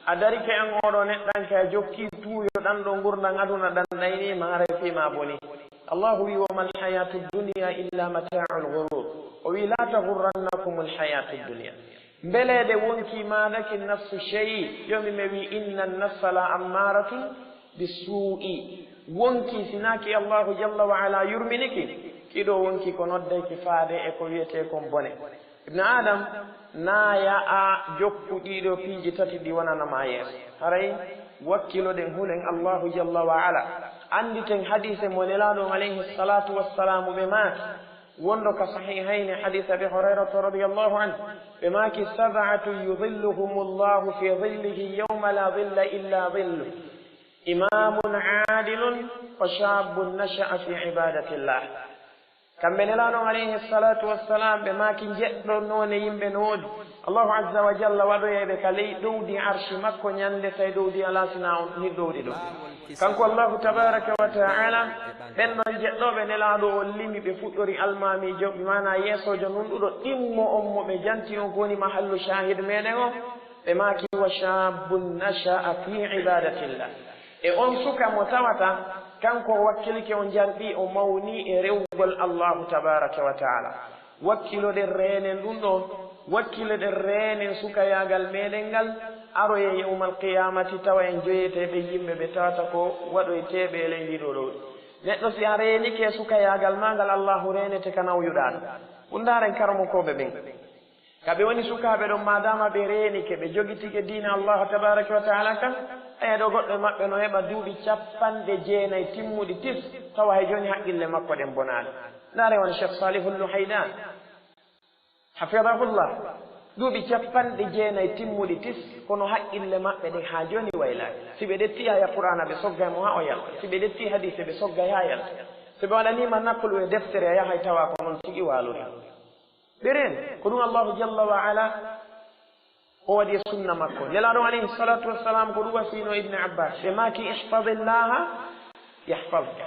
a darike an oo ɗoo neɗɗanke, a jokkii tuuyo ɗan ɗoo ngurndan aduna ɗan ɗaynii ma, haray fii ma boni. Allahu wi'i, "Wa mal hayatu dunya illa mata'ul ghurur." O wi'i, "La taghurrannakumul hayatu dunya." Mbeleeɗe wonkii maaɗa ki nafsu sey, joomi men wi'i, "Inna nafsa la ammaratun bisuu'i." Wonkii si naa ki Allahu jalla wa ala yurmini ki, ki ɗoo wonkii ko noddey ki faade e ko wi'etee kon bone. Ibn Adam, naa ya a jokku ɗii ɗoo piiji tati ɗi wonana ma yeeso. Haray wakkiloɗen hulen Allahu jalla wa ala. Annditen hadiise mo Nelaaɗo on alayhi salatu wassalaamu ɓe maaki. Wonɗo ka Sahihayni, hadiis Abi Hurayrata radiyallahu anhu, ɓe maaki, "Sab'atun yudhilluhumullahu fi dhillihi yawma la dhilla illa dhilluh, imamun adilun wa shabbun nasha'a fi ibadatillah." Kamɓe Nelaaɗo on alayhi salatu wassalam, ɓe maaki, njeɗɗo noone yimɓe no woodi. Allahu azza wa jalla waɗoyay ɓe ka ley ɗowdi arshi makko ñande tawi ɗowdi alaa sinaa on, ni ɗowdi ɗo. Kanko Allahu tabaraka wa ta'ala, ɓen ɗon jeɗɗooɓe Nelaaɗo on limi, ɓe fuɗɗori almaamiijo, bi maana yeesoojo nunɗuɗo ɗimmo on mo ɓe janti on, ko woni mahallu shahid meɗen on, ɓe maaki, "Wa shabbun nasha'a fi ibadatillah." E on suka mo tawata, kanko o wakkilike, on jarɗi, o mawni e rewugol Allahu tabaraka wa ta'ala. Wakkiloɗen reenen ɗum ɗo, wakkiloɗen reenen sukayaagal meɗen ngal, aroye yawmal qiyamati tawa en joyeteɓe yimɓe ɓe tawata ko waɗoyteɓe e ley ndi ɗo ɗowdi. Neɗɗo si a reenike sukayaagal ma ngal, Allahu reenete ka nawyuɗaa ɗo. Ɗum ndaaren karamokooɓe ɓen. Ka ɓe woni sukaaɓe ɗon, maadaama ɓe reenike, ɓe jogitike diina Allah tabaraka wa taala kan, aya ɗo goɗɗo e maɓɓe no heɓa duuɓi capanɗe jeenayi timmuɗi tis, tawa hay jooni haqqille makko ɗen bonaali. Ndaare won Cheikh Salihul Luhaydan, hafidahullah, duuɓi capanɗe jeenayi timmuɗi tis, kono haqqille maɓɓe ɗen haa jooni waylaaki. Si ɓe ƴetti aya Qur'aana, ɓe soggay mo haa o yalta. Si ɓe ƴetti hadiise, ɓe soggay haa yalta. Si ɓe waɗaniima nakkulu e deftere, a yahay tawa ko noon tigi waalori. Ɓe reeni, ko ɗum Allahu jalla wa ala o waɗi e sunna makko. Nelaaɗo alayhi salatu wassalam ko ɗum wasiyno Ibn Abbas. Ɓe maaki, "Ihfadillaha yahfadka."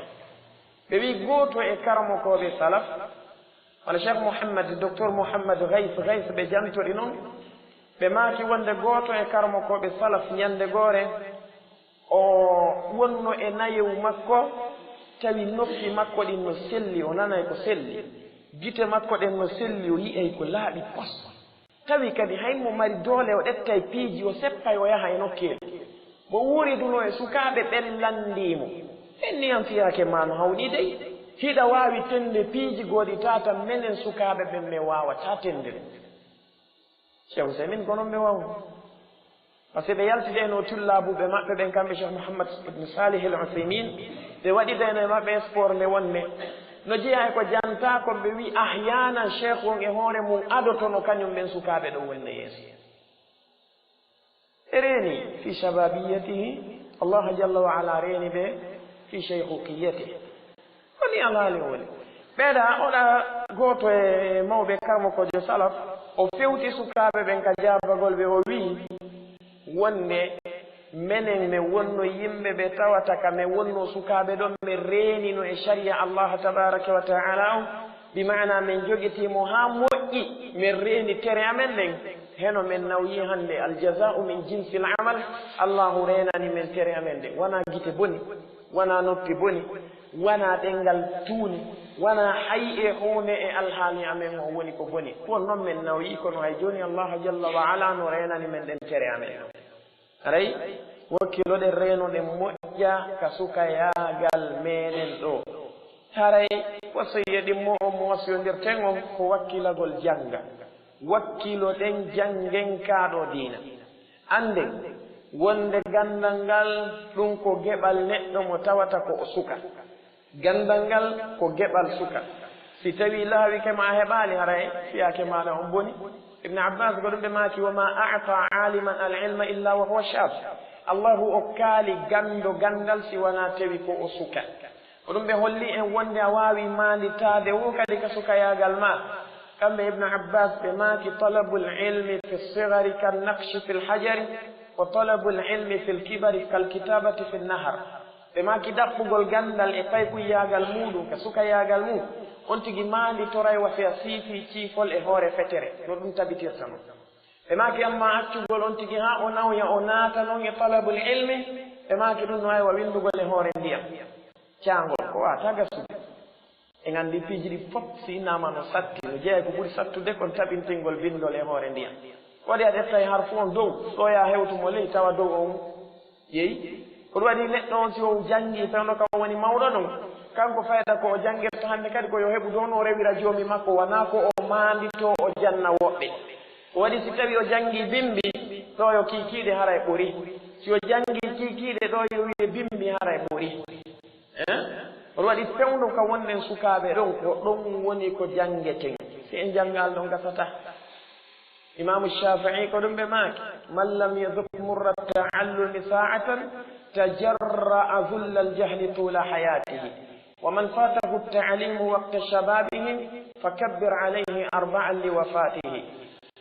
Ɓe wi gooto e karamokooɓe salaf, walla Cheikh Mouhammad, Docteur Mouhammad Ghaith, Ghaith ɓe jantori noon. Ɓe maaki wonde gooto e karamokooɓe salaf ñande goore, o wonno e nayewu makko, tawi noppi makko ɗin no selli, o nanay ko selli. Gite makko ɗen no selli, o yi'ay ko laaɓi pos. Tawi kadi hay mo mari doole, o ƴettay piiji, o seppay, o yaha e nokkeeli. Mo wuuriduno e sukaaɓe ɓen, lanndii mo. Ɓen ni an fiyaake ma no hawni dey. Hiɗa waawi tende piiji gooɗi tata, menen sukaaɓe ɓen men waawataa tende ɗum. Cheikh Ousaymin ko noon ɓe waawno. Par ce que ɓe yaltidayno tullaabuɓe maɓɓe ɓen, kamɓe Cheikh Mouhammad ibn Salih al Ousaymin, ɓe waɗidayno e maɓɓe sport nde wonde no jeyaa e ko jantaa kon, ɓe wi ahyaanan Cheikh on e hoore mum adotono kañum ɓen sukaaɓe ɗo wonde yeeso. Ɓe reeni fi shababiyatihi, Allah jalla wa ala reeni ɓe fi shaykhukiyatihi. Woni alhaali o woni. Ɓeeɗa, oɗa gooto e mawɓe karamokoojo salaf, o fewti sukaaɓe ɓen ka jaabagol ɓe, o wi'i wonde menen men wonno yimɓe ɓe tawata ka men wonno sukaaɓe ɗon, men reenino e shari'a Allah tabaraka wa ta'ala on, bi ma'ana men jogitii mo haa moƴƴi, men reeni tere amen ɗen. Heno men nawyi hannde, al jaza'u min jinsil amal, Allahu reenani men tere amen ɗen. Wonaa gite boni, wonaa noppi boni, wonaa ɗenngal tuuni, wonaa hay e huunde e alhaali amen on woni ko boni. Ko non men nawyi, kono hay jooni Allah jalla wa ala no reenani men ɗen tere amen. Haray wakkiloɗen reenoɗen moƴƴa ka sukayaagal meɗen ɗo. Haray Wasiyee ɗimmo on mo wasiyondirten on ko wakkilagol jannga. Wakkiloɗen janngen kaa ɗoo diina. Annden wonde ganndal ngal ɗum ko geɓal neɗɗo mo tawata ko o suka. Ganndal ngal ko geɓal suka. Si tawii laawike ma a heɓaali, haray fiyaake maaɗa on boni. Ibn Abbas ko ɗum ɓe maaki, "Wa ma a'ta aliman al ilma illa wa huwa shab." Allahu okkaali ganndo ganndal si wanaa tawi ko o suka. Ko ɗum ɓe holli en wonde a waawi maanditaade wo kadi ka sukayaagal ma. Kamɓe Ibn Abbas ɓe maaki, "Talabul ilmi fi sigari kan naqshi fil hajari, wa talabul ilmi fil kibari kal kitabati fin nahar." Ɓe maaki, "Ɗaɓɓugol ganndal e paykuyaagal muuɗum ka sukayaagal mum, on tigi maanditoray wa si a siifii ciifol e hoore fetere, no ɗum tabitirta non." Ɓe maaki, "Amma accugol on tigi haa o nawya, o naata non e talabul ilmi," ɓe maaki, "Ɗum no wayi wa winndugol e hoore ndiyam." Caangol ko waawataa gasude. En anndi piiji ɗi fof si innaama no satti, no jeyaa ko ɓuri sattude kon taɓintingol binndol e hoore ndiyam. Ko waɗi a ƴettay harfu on dow, ɗo yaa hewtu mo ley tawa dow on yehi. Ko ɗum waɗi neɗɗo on si o janngii fewndo ka woni mawɗo ɗum, kanko fayda ko o janngirta hannde kadi ko yo heɓu dow no o rewira joomi makko, wanaa ko o maanditoo o janna woɓɓe. Ko waɗi si tawii o janngii bimmbi, ɗo yo kiikiiɗe haray ɓuri. Si o janngii kiikiiɗe, ɗo yo wiye bimmbi haray ɓuri. Eh? Oɗo waɗi fewndo ka wonɗen sukaaɓe ɗon, ko ɗon woni ko janngeten. Si en janngaali ɗon gasata. Imaamu Shaafi'i ko ɗum ɓe maaki, "Man lam yadhuq murra ta'allumi sa'atan, tajarra'a dhulla al-jahli tula hayatihi. Wa man fatahu at-ta'limu waqta shababihi, fakabbir alayhi arba'an li wafatihi.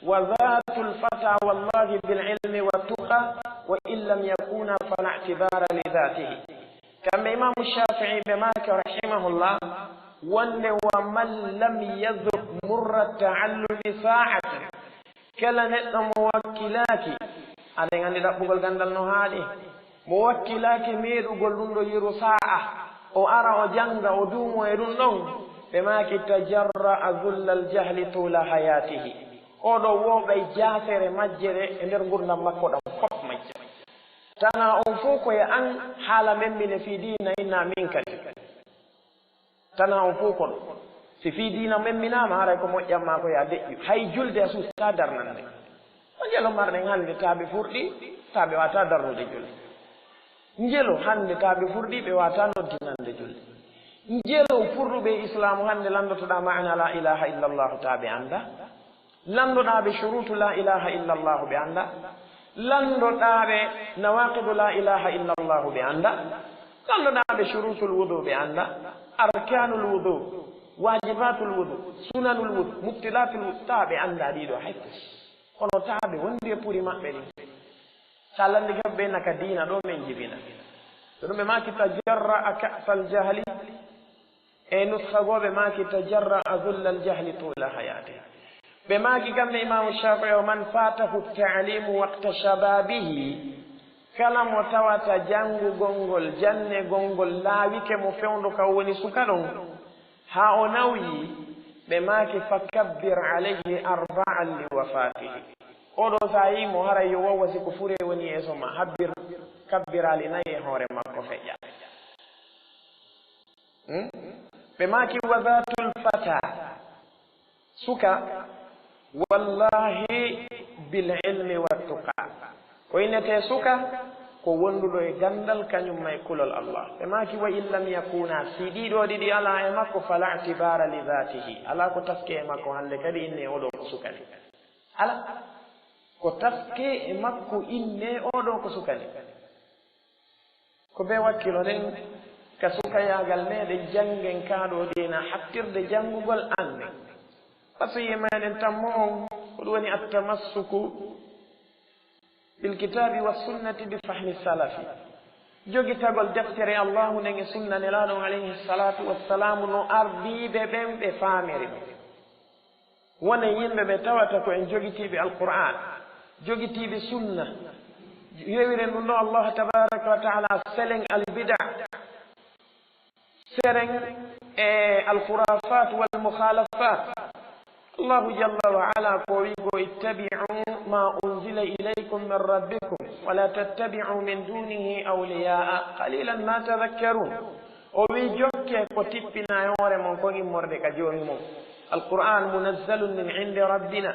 Wa dhatul fata wallahi bil ilmi wat tuqa, wa in lam yakuna fala i'tibara li dhatihi." Kamɓe Imaamu Shaafi'i ɓe maaki rahimahullah, wonde, "Wa man lam yadhuq murra ta'allumi sa'atan." Kala neɗɗo mo wakkilaaki, aɗen anndi ɗaɓɓugol ganndal no haaɗi. Mo wakkilaaki meeɗugol ɗum ɗo yeru saa'a, o ara o jannga, o duumo e ɗum ɗon, ɓe maaki, "Tajarra'a dhullal jahli tula hayatihi." Oɗo wooɓay jaasere majjere e nder ngurndan makko ɗan fof majja. Tana on fof ko e an haala memmine fii diina inna min kadi. Tana on fof kono. Si fii diina memminaama, haray ko moƴƴan maa ko yaa deƴƴu. Hay julde a suusataa darnande. Ko njelo marɗen hannde taaɓe furɗi, taaɓe waawataa darnude julde. Njelo hannde taaɓe furɗi, ɓe waawataa noddinande julde. Njelo furɗuɓe e Islaamu hannde lanndotoɗaa maana laa ilaaha illallahu taaɓe anndaa. Lanndoɗaa ɓe shuruutu laa ilaaha illallahu ɓe anndaa. Lanndoɗaa ɓe nawaaqidu laa ilaaha illallahu ɓe anndaa. Lanndoɗaa ɓe shuruutul wudu ɓe anndaa. Arkaanul wudu, waajibaatul wudu, sunanul wudu, mubtilaatul wudu, taa ɓe anndaa ɗii ɗoo hay fus. Kono taa ɓe wondi e puri maɓɓe ɗin. Sa lanndike ɓe naka diina ɗoo men jibina. Ko ɗum ɓe maaki tajarra'a ka'sal jahli. E nuskha goo ɓe maaki tajarra'a dhullal jahli tula hayati. Ɓe maaki kamɓe Imaamu Shaafi'i, "Wa man fatahu ta'limu waqta shababihi." Kala mo tawata janngugol ngol, jannegol ngol laawike mo fewndo ka woni suka ɗon, haa o nawyi, ɓe maaki, "Fakabbir alayhi arba'an li wafatihi." Oɗo sa yii mo haray yo wawwa si ko fure woni yeeso ma, habbir kabbiraali nayi e hoore makko feƴƴa. Hmm? Ɓe maaki, "Wa dhatul fata." Suka, wallahi, bil ilmi wat tuqa. Ko innetee suka, ko wonduɗo e ganndal, kañum ma e kulol Allah. Ɓe maaki, "Wa in lam yakuna, si ɗii ɗoo ɗiɗi alaa e makko, fala i'tibara li dhatihi." Alaa ko taskee e makko hannde kadi innee oɗo ko suka ni. Alaa ko taskee e makko innee oɗo ko suka ni. Ko bee wakkiloɗen ka sukayaagal meeɗen, janngen kaa ɗoo diina, haɓtirde janngugol annden. Wasiyee meeɗen tammo on, ko ɗum woni at-tamassuku bil kitaabi was sunnati bi fahmi salafi. Jogitagol deftere Allaahu nden e sunna Nelaaɗo on alayhi salaatu wassalaamu no ardiiɓe ɓen ɓe faamiri ɗum. Wonen yimɓe ɓe tawata ko en jogitiiɓe Alqur'aan, jogitiiɓe sunna. Yewiren ɗum ɗo Allah tabaraka wa taala, selen albida, seren e alkhurafat wal mukhalafat. Allahu jalla wa ala ko wiigo, "Ittabi'u ma unzila ilaykum min rabbikum, wa la tattabi'u min dunihi awliya'a, qalilan ma tadhakkarun." O wi jokke ko tippina e hoore mon kon immorde ka Joomi mon. Alqur'an munazzalun min indi rabbina,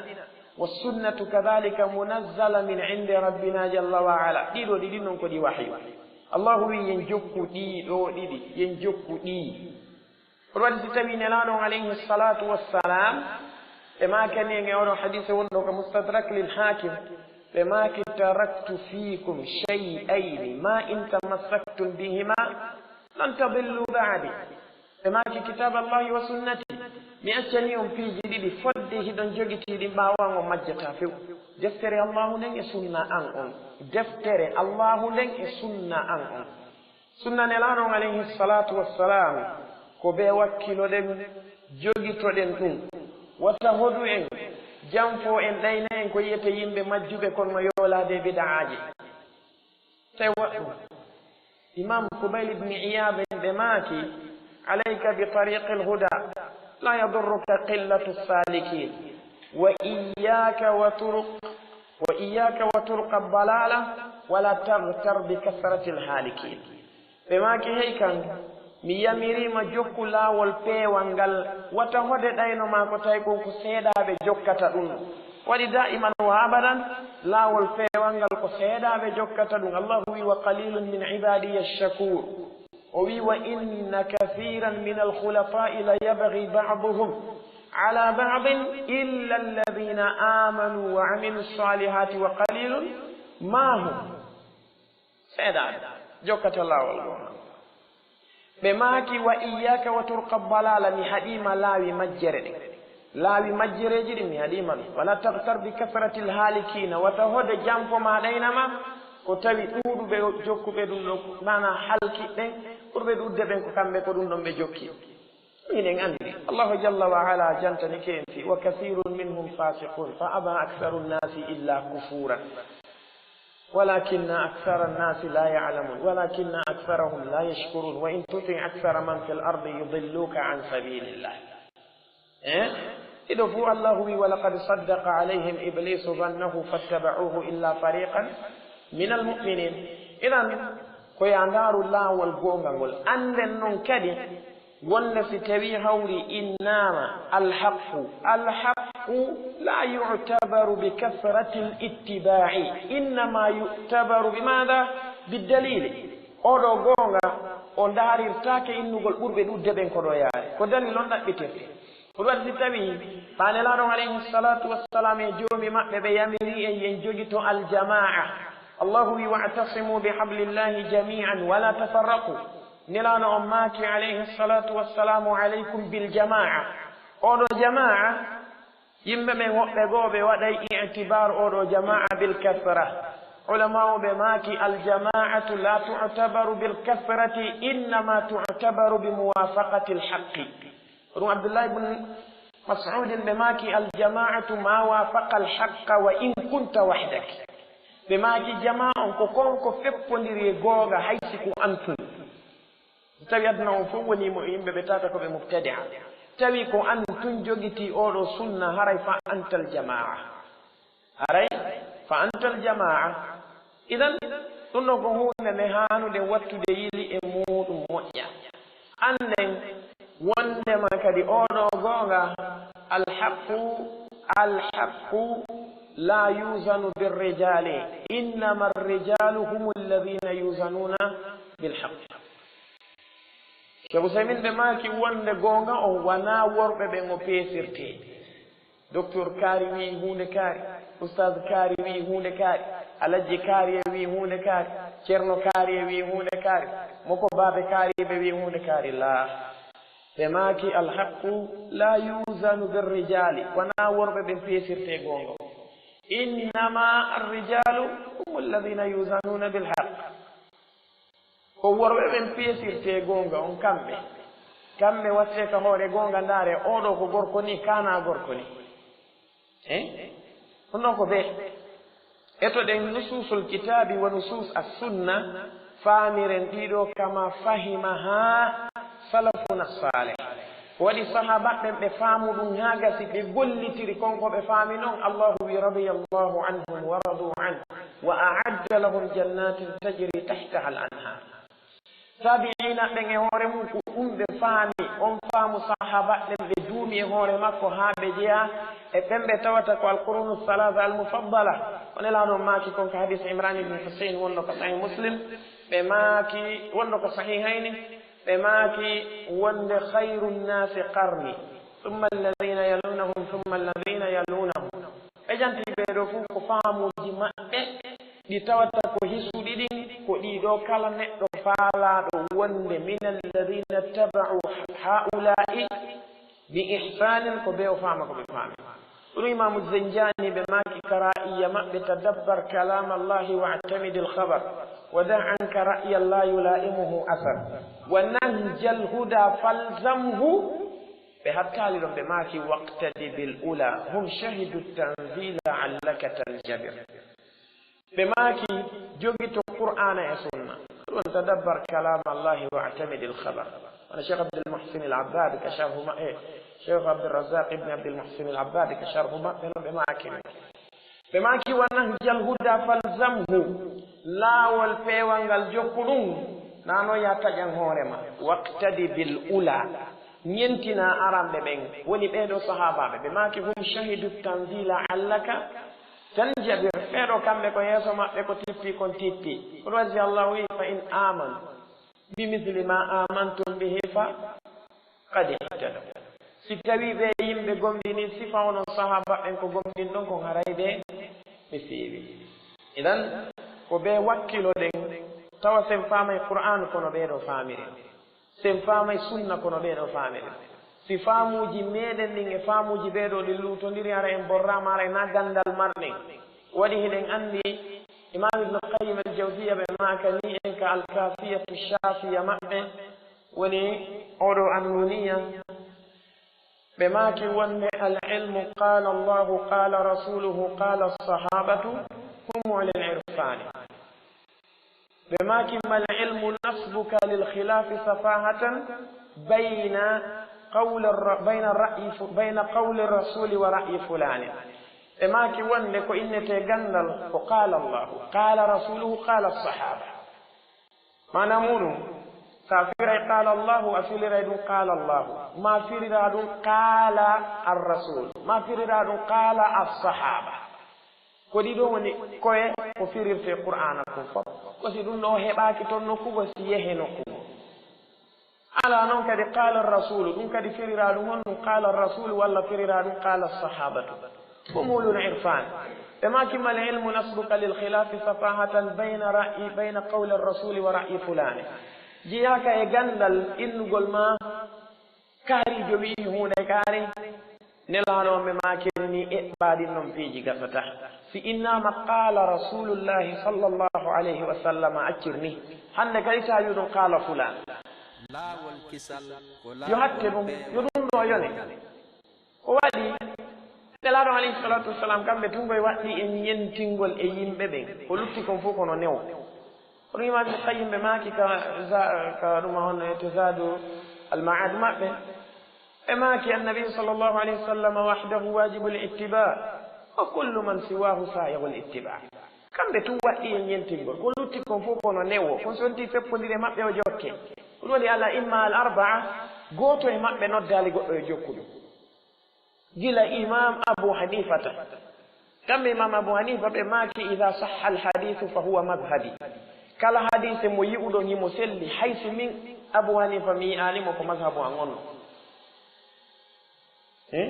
wa sunnatu kadhalika munazzala min indi rabbina jalla wa ala. Ɗiɗo ɗiɗi non ko ɗi wahyu. Allahu wi yen jokku ɗii ɗoo ɗiɗi, yen jokku ɗii. Ko ɗum waɗi si tawi Nelaaɗo on alayhi salatu wassalam, ɓe maakani en e oɗo hadise wonɗo ko Mustadrak lil Hakim, ɓe maaki: "Taraktu fikum shay'ayni ma in tamassaktum bihima lan tadillu ba'di." Ɓe maaki: "Kitab Allahi wa sunnati." Mi accani on piiji ɗiɗi fodde hiɗon jogitii ɗin, ɓaawo an on majjataa few. Deftere Allahu nden e sunna an on. Deftere Allahu nden e sunna an on. Sunna Nelaaɗo on alayhi salatu wassalam, ko bee wakkiloɗen, jogitoɗen ɗum. Wata hodu en, janfo en, ɗayna en ko yi'ete yimɓe majjuɓe kon no yoolaade e bid'aaji. Tawi waɗɗum. Imam Fudail ibn Iyad en ɓe maaki: "Alayka bi tariqil huda, la yadurruka qillatu salikin, wa iyyaka wa turuq, wa iyyaka wa turqa balala, wa la taghtar bi kasratil halikin." Ɓe maaki: "Hey kan, mi yamiriima jokku laawol peewal ngal, wata hode ɗayno ma ko tawi kon ko seeɗaaɓe jokkata ɗum." Waɗi daiman wa abadan, laawol peewal ngal ko seeɗaaɓe jokkata ɗum. Allahu wi: "Wa qalilun min ibadiya shakur." O wi: "Wa inna kathiran min al khulafa'i la yabghi ba'duhum ala ba'din illa alladhina amanu wa amilu salihati wa qalilun ma hum." Seeɗaaɓe jokkata laawol goonga. Ɓe maaki: "Wa iyyaka wa turqa balala, mi haɗiima laawi majjere ɗen." Laawi majjereeji ɗin mi haɗiima ɗum. "Wala taghtar bi kasratil halikina, wata hode janfo ma ɗayna ma, ko tawi ɗuuɗuɓe jokkuɓe ɗum ɗo, maana halkiɓe ɓen, ɓurɓe ɗuuɗude ɓen ko kamɓe ko ɗum ɗon ɓe jokki." Minen anndi, Allahu jalla wa ala jantani ke en fii: "Wa kathirun minhum fasiqun, fa aba aktharu nnasi illa kufuran." "Walakinna akthara nnasi la ya'lamun, walakinna aktharahum la yashkurun, wa in tuti akthara man fil ardi yudilluka an sabilillah." Eh? Iɗo fuu Allahu wi: "Wa laqad saddaqa alayhim iblisu dhannahu fattaba'uhu illa fariqan min almu'minin." Idan, ko ya ndaaru laawol goonga ngol. Annden non kadi, wonde si tawi hawri innaama alhaqqu, alhaqqu la yu'tabaru bi kasrati al-ittiba'i, innama yu'tabaru bi maada? Bi dalili. Oɗo goonga, o ndaarirtaake innugol ɓurɓe ɗuuɗude ɓen ko ɗo yaari. Ko dalil on ɗaɓɓitirte. Ko ɗum waɗi si tawi fa Nelaaɗo on alayhi salatu wassalam e Joomi maɓɓe ɓe yamiri en yen jogito aljamaa. Allahu wi: "Wa'tasimu bi hablillahi jami'an wala tafarraqu." Nelaaɗo on maaki alayhi salatu wassalamu: "Alaykum bil jamaa." Oɗo jamaa, yimɓe men woɓɓe goo ɓe waɗay i'tibar oɗo jamaa bil kasra. Ulama'u ɓe maaki: "Al jamaatu la tu'tabaru bil kasrati, innama tu'tabaru bi muwafaqati al haqqi." Ɗum Abdullah ibn Mas'udin ɓe maaki: "Al jamaatu ma wafaqa al haqqa wa in kunta wahdak." Ɓe maaki: "Jamaa on ko kon ko feppondiri e goonga hay si ko an tun." So tawi aduna on fof woni mo yimɓe ɓe tata ko ɓe mubtadi'a, tawi ko an tun jogitii oɗo sunna, haray fa antal jamaa. Haray fa antal jamaa. Idan, ɗum ɗon ko huunde nde haanude wattude yili e muuɗum moƴƴa. Annden wondema kadi oɗo goonga, alhaqqu, alhaqqu la yuzanu birrijali, innama arrijalu humu alladhina yuzanuna bilhaqq. Cheikh Ousaymin ɓe maaki wonde goonga on wanaa worɓe ɓen o peesirtee. Docteur kaari wii huunde kaari, ustaz kaari wii huunde kaari, alajji kaari e wii huunde kaari, ceerno kaari e wii huunde kaari, moko baabe kaari ɓe wii huunde kaari. Laa. Ɓe maaki: "Alhaqqu la yuzanu birrijali." Wanaa worɓe ɓen peesirtee goonga. "Innama arrijalu humu alladhina yuzanuna bilhaqq." Ko worɓe ɓen peesirtee goonga on, kamɓe. Kamɓe wattee ka hoore goonga, ndaare, oɗo ko gorko ni, kaana gorko ni. Eh? Ɗum ɗon ko bee. Etoɗen nusuusul kitaabi wa nusuus as-sunna, faamiren ɗiɗo kama fahimaha salafuna salih. Ko waɗi sahaabaaɓe ɓen ɓe faamu ɗum haa gasi, ɓe gollitiri kon ko ɓe faami non. Allahu wi: "Radiyallahu anhum wa radu an, wa a'adda lahum jannatin tajri tahtaha al-anhar." Tabi'ina ɓen e hoore mum ko ɗum ɓe faami, on faamu sahaaba ɓen ɓe duumi e hoore makko haa ɓe jeyaa e ɓen ɓe tawata ko al-qurunu salasa al-mufaddala. O Nelaaɗo maaki kon ka hadis Imran ibn Husayn wonno ko Sahih Muslim, ɓe maaki, wonno ko Sahihayni, ɓe maaki wonde: "Khayru nnasi qarni, thumma alladhina yalunahum, thumma alladhina yalunahum." Ɓe janti ɓee ɗoo fof ko faamuuji maɓɓe ɗi tawata ko hisuɗi ɗin, ko ɗii ɗoo kala neɗɗo faalaaɗo wonde: "Min alladhina ttaba'u haula'i bi ihsanin", ko ɓe o faama ko ɓe faami. Ɗum Imaamu Zenjani ɓe maaki ka ra'iya maɓɓe: "Tadabbar kalam Allahi wa'tamid al-khabar, wa da' anka ra'yan la yula'imuhu athar, wa nahjal huda falzamhu." Ɓe hattaali ɗon, ɓe maaki: "Waqtadi bil ula, hum shahidu tanzila, allaka tanjabir." Ɓe maaki: "Jogito Qur'aana e Sunna." Ɗum, "Tadabbar kalam Allahi wa'tamid al-khabar." Wano Cheikh Abdul Muhsin al-Abbad ka sharhu ma-, eh, Cheikh Abdul Razzaq ibn Abdul Muhsin al-Abbad ka sharhu maɓɓe no ɓe maaki. Ɓe maaki: "Wa nahjal huda falzamhu." Laawol peewal ngal jokku ɗum, nano ya taƴan hoore ma. "Waqtadi bil ula." Ñentina aranɓe ɓen, woni ɓee ɗoo sahaabaaɓe. Ɓe maaki: "Hum shahidu tanzila, allaka tanjabir." Ɓee ɗoo kamɓe ko yeeso maɓɓe ko tippi kon tippi. Kono waɗi Allahu wi: "Fa in amanu bi misli ma amantum bihi fa qad ihtadaw." Si tawii ɓee yimɓe gomɗini sifa onon sahaabaaɓe ɓen ko gomɗin ɗon kon, haray ɓe, ɓe feewi. Idan, ko ɓe wakkiloɗen, tawa sen faamay Qur'aan kono ɓee ɗoo faamiri. Sen faamay sunna kono ɓee ɗoo faamiri. Si faamuuji meɗen ɗin e faamuuji ɓee ɗoo ɗin luutondiri, hara en borraama, hara en na ganndal marɗen. Waɗi hiɗen anndi Imaam Ibn Qayyim al-Jawziyya ɓe maakani en ka Al-Kafiyatu Shafiya maɓɓe, woni oɗo Annuniya, ɓe maaki wonde: "Al-ilmu qala Allahu, qala rasuluhu, qala as-sahabatu, hum ulul irfani." Ɓe maaki: "Mal ilmu nasbuka lil khilafi safahatan bayna qawli ar-ra-, bayna ra'yi fu-, bayna qawli rasuli wa ra'yi fulani." Ɓe maaki wonde ko innetee ganndal ko qala Allahu, qala rasuluhu, qala as-sahaba. Maana muuɗum, sa firay qala Allahu, a filiray ɗum qala Allahu, ma firira ɗum qala ar-rasul, ma firira ɗum qala as-sahaba. Ko ɗiɗo woni koye ko firirtee Qur'aana kon fof. Ko si ɗum ɗo heɓaaki toon nokku goo, si yehe nokku goo. Alaa noon kadi qala ar-rasul, ɗum kadi firira ɗum honɗum qala ar-rasul walla firira ɗum qala as-sahabatu. Hum ulul irfan. Ɓe maaki: "Mal ilmu nasbuka lil khilafi safahatan bayna ra'yi, bayna qawli ar-rasuli wa ra'yi fulani." Jeyaaka e ganndal innugol ma kaarijo wi'i huunde kaari. Nelaaɗo on ɓe maakiri ni eɓɓaa ɗin non piiji gasata. Si innaama qala rasulullahi sallallahu alayhi wa sallam, accir ni. Hannde kadi sa wi'u ɗum qala fulan. Laawol kisal ko yo hatte ɗum, yo ɗum ɗo yone. Ko waɗi, Nelaaɗo alayhi salatu wassalam, kamɓe tun koye waɗɗi en yentingol e yimɓe ɓen. Ko lutti kon fof kono newo. Kono Imaam Ibn Qayyim ɓe maaki ka za-, ka ɗum on e to Zaadu al-Ma'ad maɓɓe. Ɓe maaki Annabi sallallahu alayhi wa sallam wahdahu wajibul ittiba, wa kullu man siwahu sa'ighul ittiba. Kamɓe tun waɗɗi en yentingol. Ko lutti kon fof kono newo. Kon sonti feppondire maɓɓe o jokke. Ko ɗum waɗi al-a'imma al-arba'a, gooto e maɓɓe noddaali goɗɗo e jokkuɗo. Gila Imam Abu Hanifata. Kamɓe Imam Abu Hanifa ɓe maaki: "Idha sahha al-hadithu fa huwa madhhabi." Kala hadise mo yi'uɗon himo selli, hay si min Abu Hanifa mi yi'aani mo, ko mazhabu an on. Eh?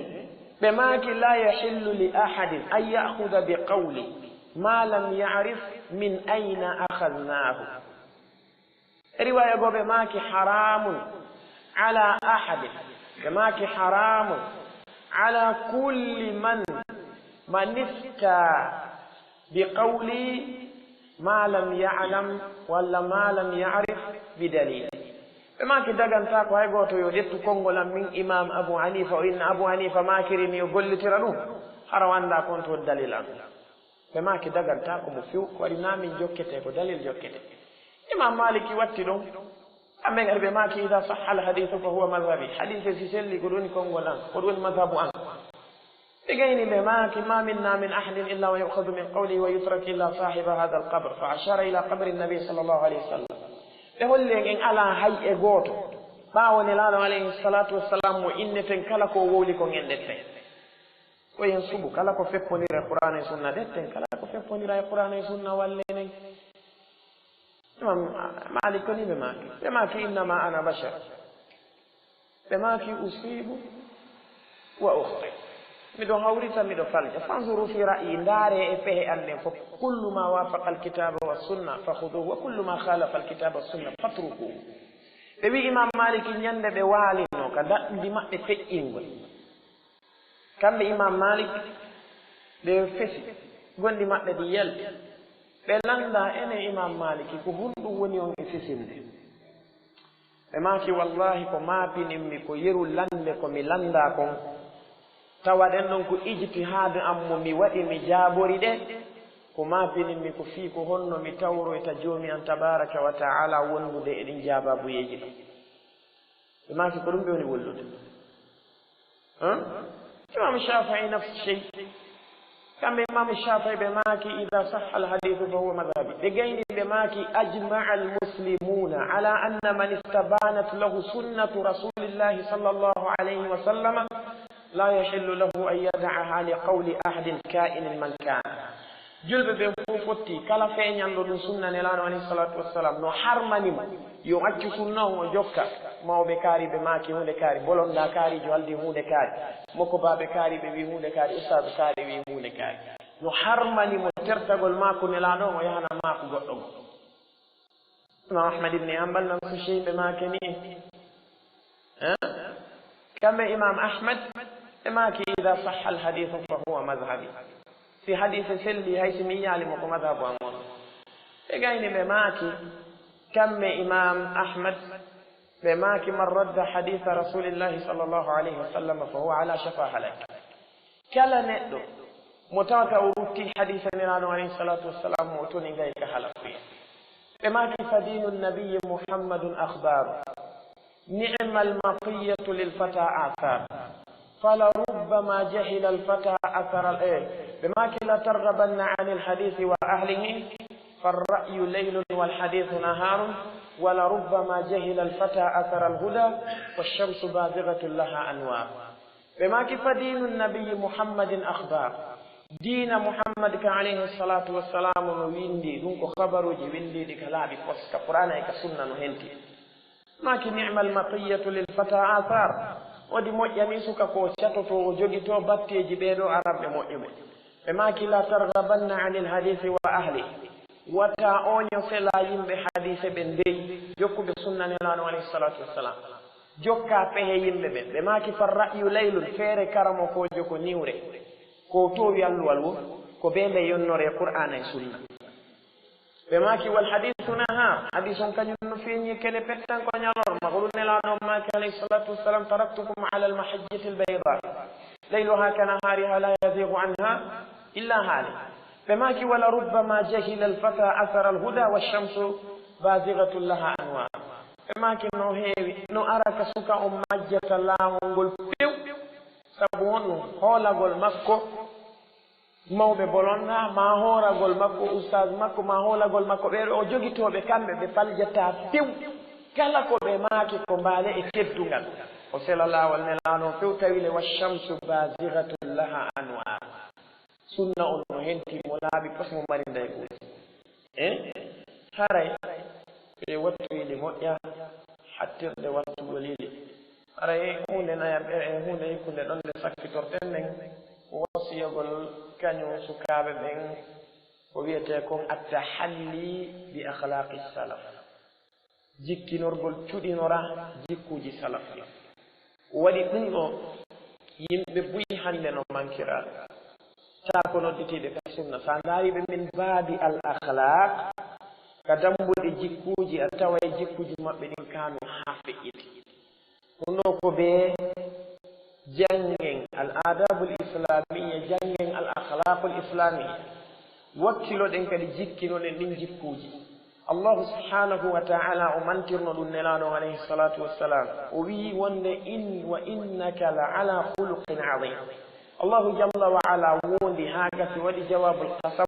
Ɓe maaki: "La yahillu li ahadin an ya'khudha bi qawli ma lam ya'rif min ayna akhadhnahu." Riwaya goo ɓe maaki: "Haramun ala ahadin." Ɓe maaki: "Haramun ala kulli man, man ifta bi qawli ma lam ya'lam walla ma lam ya'rif bi dalil." Ɓe maaki: "Dagantaako hay gooto yo ƴettu konngol am min Imam Abu Hanifa, o inna Abu Hanifa maakiri ni, o gollitira ɗum, hara o anndaa kon toon dalil am." Ɓe maaki: "Dagantaako mo few, ko waɗi na min jokkete, ko dalil jokkete." Imam Maliki watti ɗon. Kamɓe kadi ɓe maaki: "Idha sahha al-hadithu fa huwa madhhabi." Hadise si selli, ko ɗum woni konngol an, ko ɗum woni mazhabu an. Ɓe gayni ɓe maaki: "Ma minna min ahadin illa wa yu'khadhu min qawlihi wa yutrak illa sahiba hadha al-qabr." Fa ashara ila qabri an-nabi sallallahu alayhi wa sallam. Ɓe holli en en alaa hay e gooto. Ɓaawo Nelaaɗo alayhi salatu wassalam mo inneten, kala ko o wowli kon en ɗetten. Ko en suɓu, kala ko feppondira e Qur'aana e Sunna ɗetten, kala ko feppondira e Qur'aana e Sunna wallen en. Imam Malik ko ni ɓe maaki. Ɓe maaki, "Innama ana bashar." Ɓe maaki, "Usibu wa ukhti." Miɗo hawrita, miɗo falja. "Fanzuru fi ra'yi", ndaare e pehe an ɗen fof. "Kullu ma wafaqa alkitaba wa sunna fa khuduhu, wa kullu ma khalafa alkitaba wa sunna fatrukuhu." Ɓe wi Imam Malik, ñande ɓe waalino ka daɗndi maɓɓe feƴƴingol. Kamɓe Imam Malik, ɓe fesi, gonɗi maɓɓe ɗi yalti. Ɓe lannda, "Enen Imam Maliki, ko honɗum woni on e fesinde?" Ɓe maaki, "Wallahi, ko maapininmi ko yeru lannde ko mi lannda kon. Tawaɗen ɗon ko ijtihaad am mo mi waɗi, mi jaabori ɗe. Ko maapininmi ko fii ko honno mi tawroyta Joomi an tabaraka wa ta'ala wondude e ɗin jaababuyeeji ɗon." Ɓe maaki, "Ko ɗum ɓe woni wollude." Hein? Imam Shafi'i nafsu shay. Kamɓe Imam Shafi'i ɓe maaki, "Idha sahha al-hadithu fa huwa madhhabi." Ɓe gayni ɓe maaki, "Ajma'a al-muslimuna ala anna man istabanat lahu sunnatu Rasulillahi sallallahu alayhi wa sallama la yahillu lahu an yada'aha li qawli ahadin ka'inin man kana." Julɓe ɓen fof fotti, kala feeñanɗo ɗum sunna Nelaaɗo alayhi salatu wassalam, no harmani mo yo accu sunna on, o jokka. Mawɓe kaari ɓe maaki huunde kaari, bolonda kaarijo haldi huunde kaari, mokobaaɓe kaari ɓe wi huunde kaari, ustaadu kaari wi huunde kaari. No harmani mo tertagol maaku Nelaaɗo on, o yahana maaku goɗɗo goo. Imam Ahmad ibn Hanbal nafsu shay ɓe maaki ni. Eh? Kamɓe Imam Ahmad ɓe maaki, "Idha sahha al-hadithu fa huwa madhhabi." Si hadise selli, hay si mi yiyaali mo, ko madhabu am on. Ɓe gayni ɓe maaki, kamɓe Imam Ahmad ɓe maaki, "Man radda haditha Rasulillahi sallallahu alayhi wa sallam fa huwa ala shafa halak." Kala neɗɗo mo tawata o rutti hadiisa Nelaaɗo alayhi salaatu wa salaam, o toni ngay ka halakuye. Ɓe maaki, "Fa diinu nabiyyi Muhammadun akhbaru, ni'mal matiyatu lil fata athar, fala rubbama jahila al fata athara al-" eh, ɓe maaki, "La targhabanna anil hadiisi wa ahlihi, farra'yu laylun wal hadiisu nahaarun, wala rubbama jahila al fata athara al huda, wash shamsu bazighatun laha anwar." Ɓe maaki, "Fa diinu nabiyyi Muhammadin akhbar." Diina Muhammad ka alayhi salatu wassalam no windi, ɗum ko khabaruji windiɗi ka laaɓi pos, ka Qur'ana e ka sunna no henti. Maaki, "Ni'mal matiyatu lil fata athar." Wodi moƴƴani suka ko catoto, o jogito batteji ɓeɗo Arabɓe moƴƴuɓe. Ɓe maaki, "La targhabanna anil hadisi wa ahli." Wata oño sela yimɓe hadise ɓe ndey, jokkuɓe sunna Nelaaɗo alayhi salatu wassalam. Jokka pehe yimɓe ɓen. Ɓe maaki, "Far ra'yu laylun," feere karamokojo ko niwre. Ko towi alluwal wo, ko be nde yonnore Qur'ana e sunna. Ɓe maaki, "Wal hadithu nahar," hadis on kañum no feeñi kene pettan ko ñalorma. Ko ɗum Nelaaɗo on maaki alayhi salatu wassalam, "Taraktukum ala al mahajjati al bayda, layluha ka nahariha la yazighu anha illa halik." Ɓe maaki, "Wala rubbama jahila al fata athara al huda wa shamsu bazighatun laha anwar." Ɓe maaki, "No heewi, no ara ka suka on majjata laawol ngol pew, sabu honɗum? Hoolagol makko mawɓe bolonda, ma hooragol makko ustaas makko, ma hoolagol makko ɓeeɗo o jogitooɓe kamɓe ɓe faljata pew. Kala ko ɓe maaki ko mbaale e teddungal." O sela laawol Nelaaɗo on few tawi le, "Wa shamsu bazighatun laha anwar." Sunna on no henti mo laaɓi pos mo mari ndayguuji. Eh? Haray ɓe wattu ili moƴƴa, hattirde wattugol ili. Haray huunde naya-, e, e huunde hikkunde ɗon nde sakkitorten nden, ko wasiyogol kañum sukaaɓe ɓen, ko wiyetee kon at-tahalli bi akhlaqi salaf. Jikkinorgol, cuɗinora jikkuuji salaf ɗin. Waɗi ɗum ɗo, yimɓe buy hannde no mankira, taa ko nodditiiɓe ka sunna. So a ndaari ɓe min baabi al akhlaq, ka dambuɗe jikkuuji, a taway jikkuuji maɓɓe ɗin kaanu haa feƴƴiti. Ɗum ɗo ko ɓe janngen al adabul islamiyya, janngen al akhlaqul islamiyya. Wakkiloɗen kadi jikkinoɗen ɗin jikkuuji. Allahu subhanahu wa ta'ala o mantirno ɗum Nelaaɗo alayhi salatu wassalam. O wi'i wonde, "In-, wa innaka la ala khuluqin azim." Allahu jalla wa ala wondi haa gasi waɗi jawabul qasam,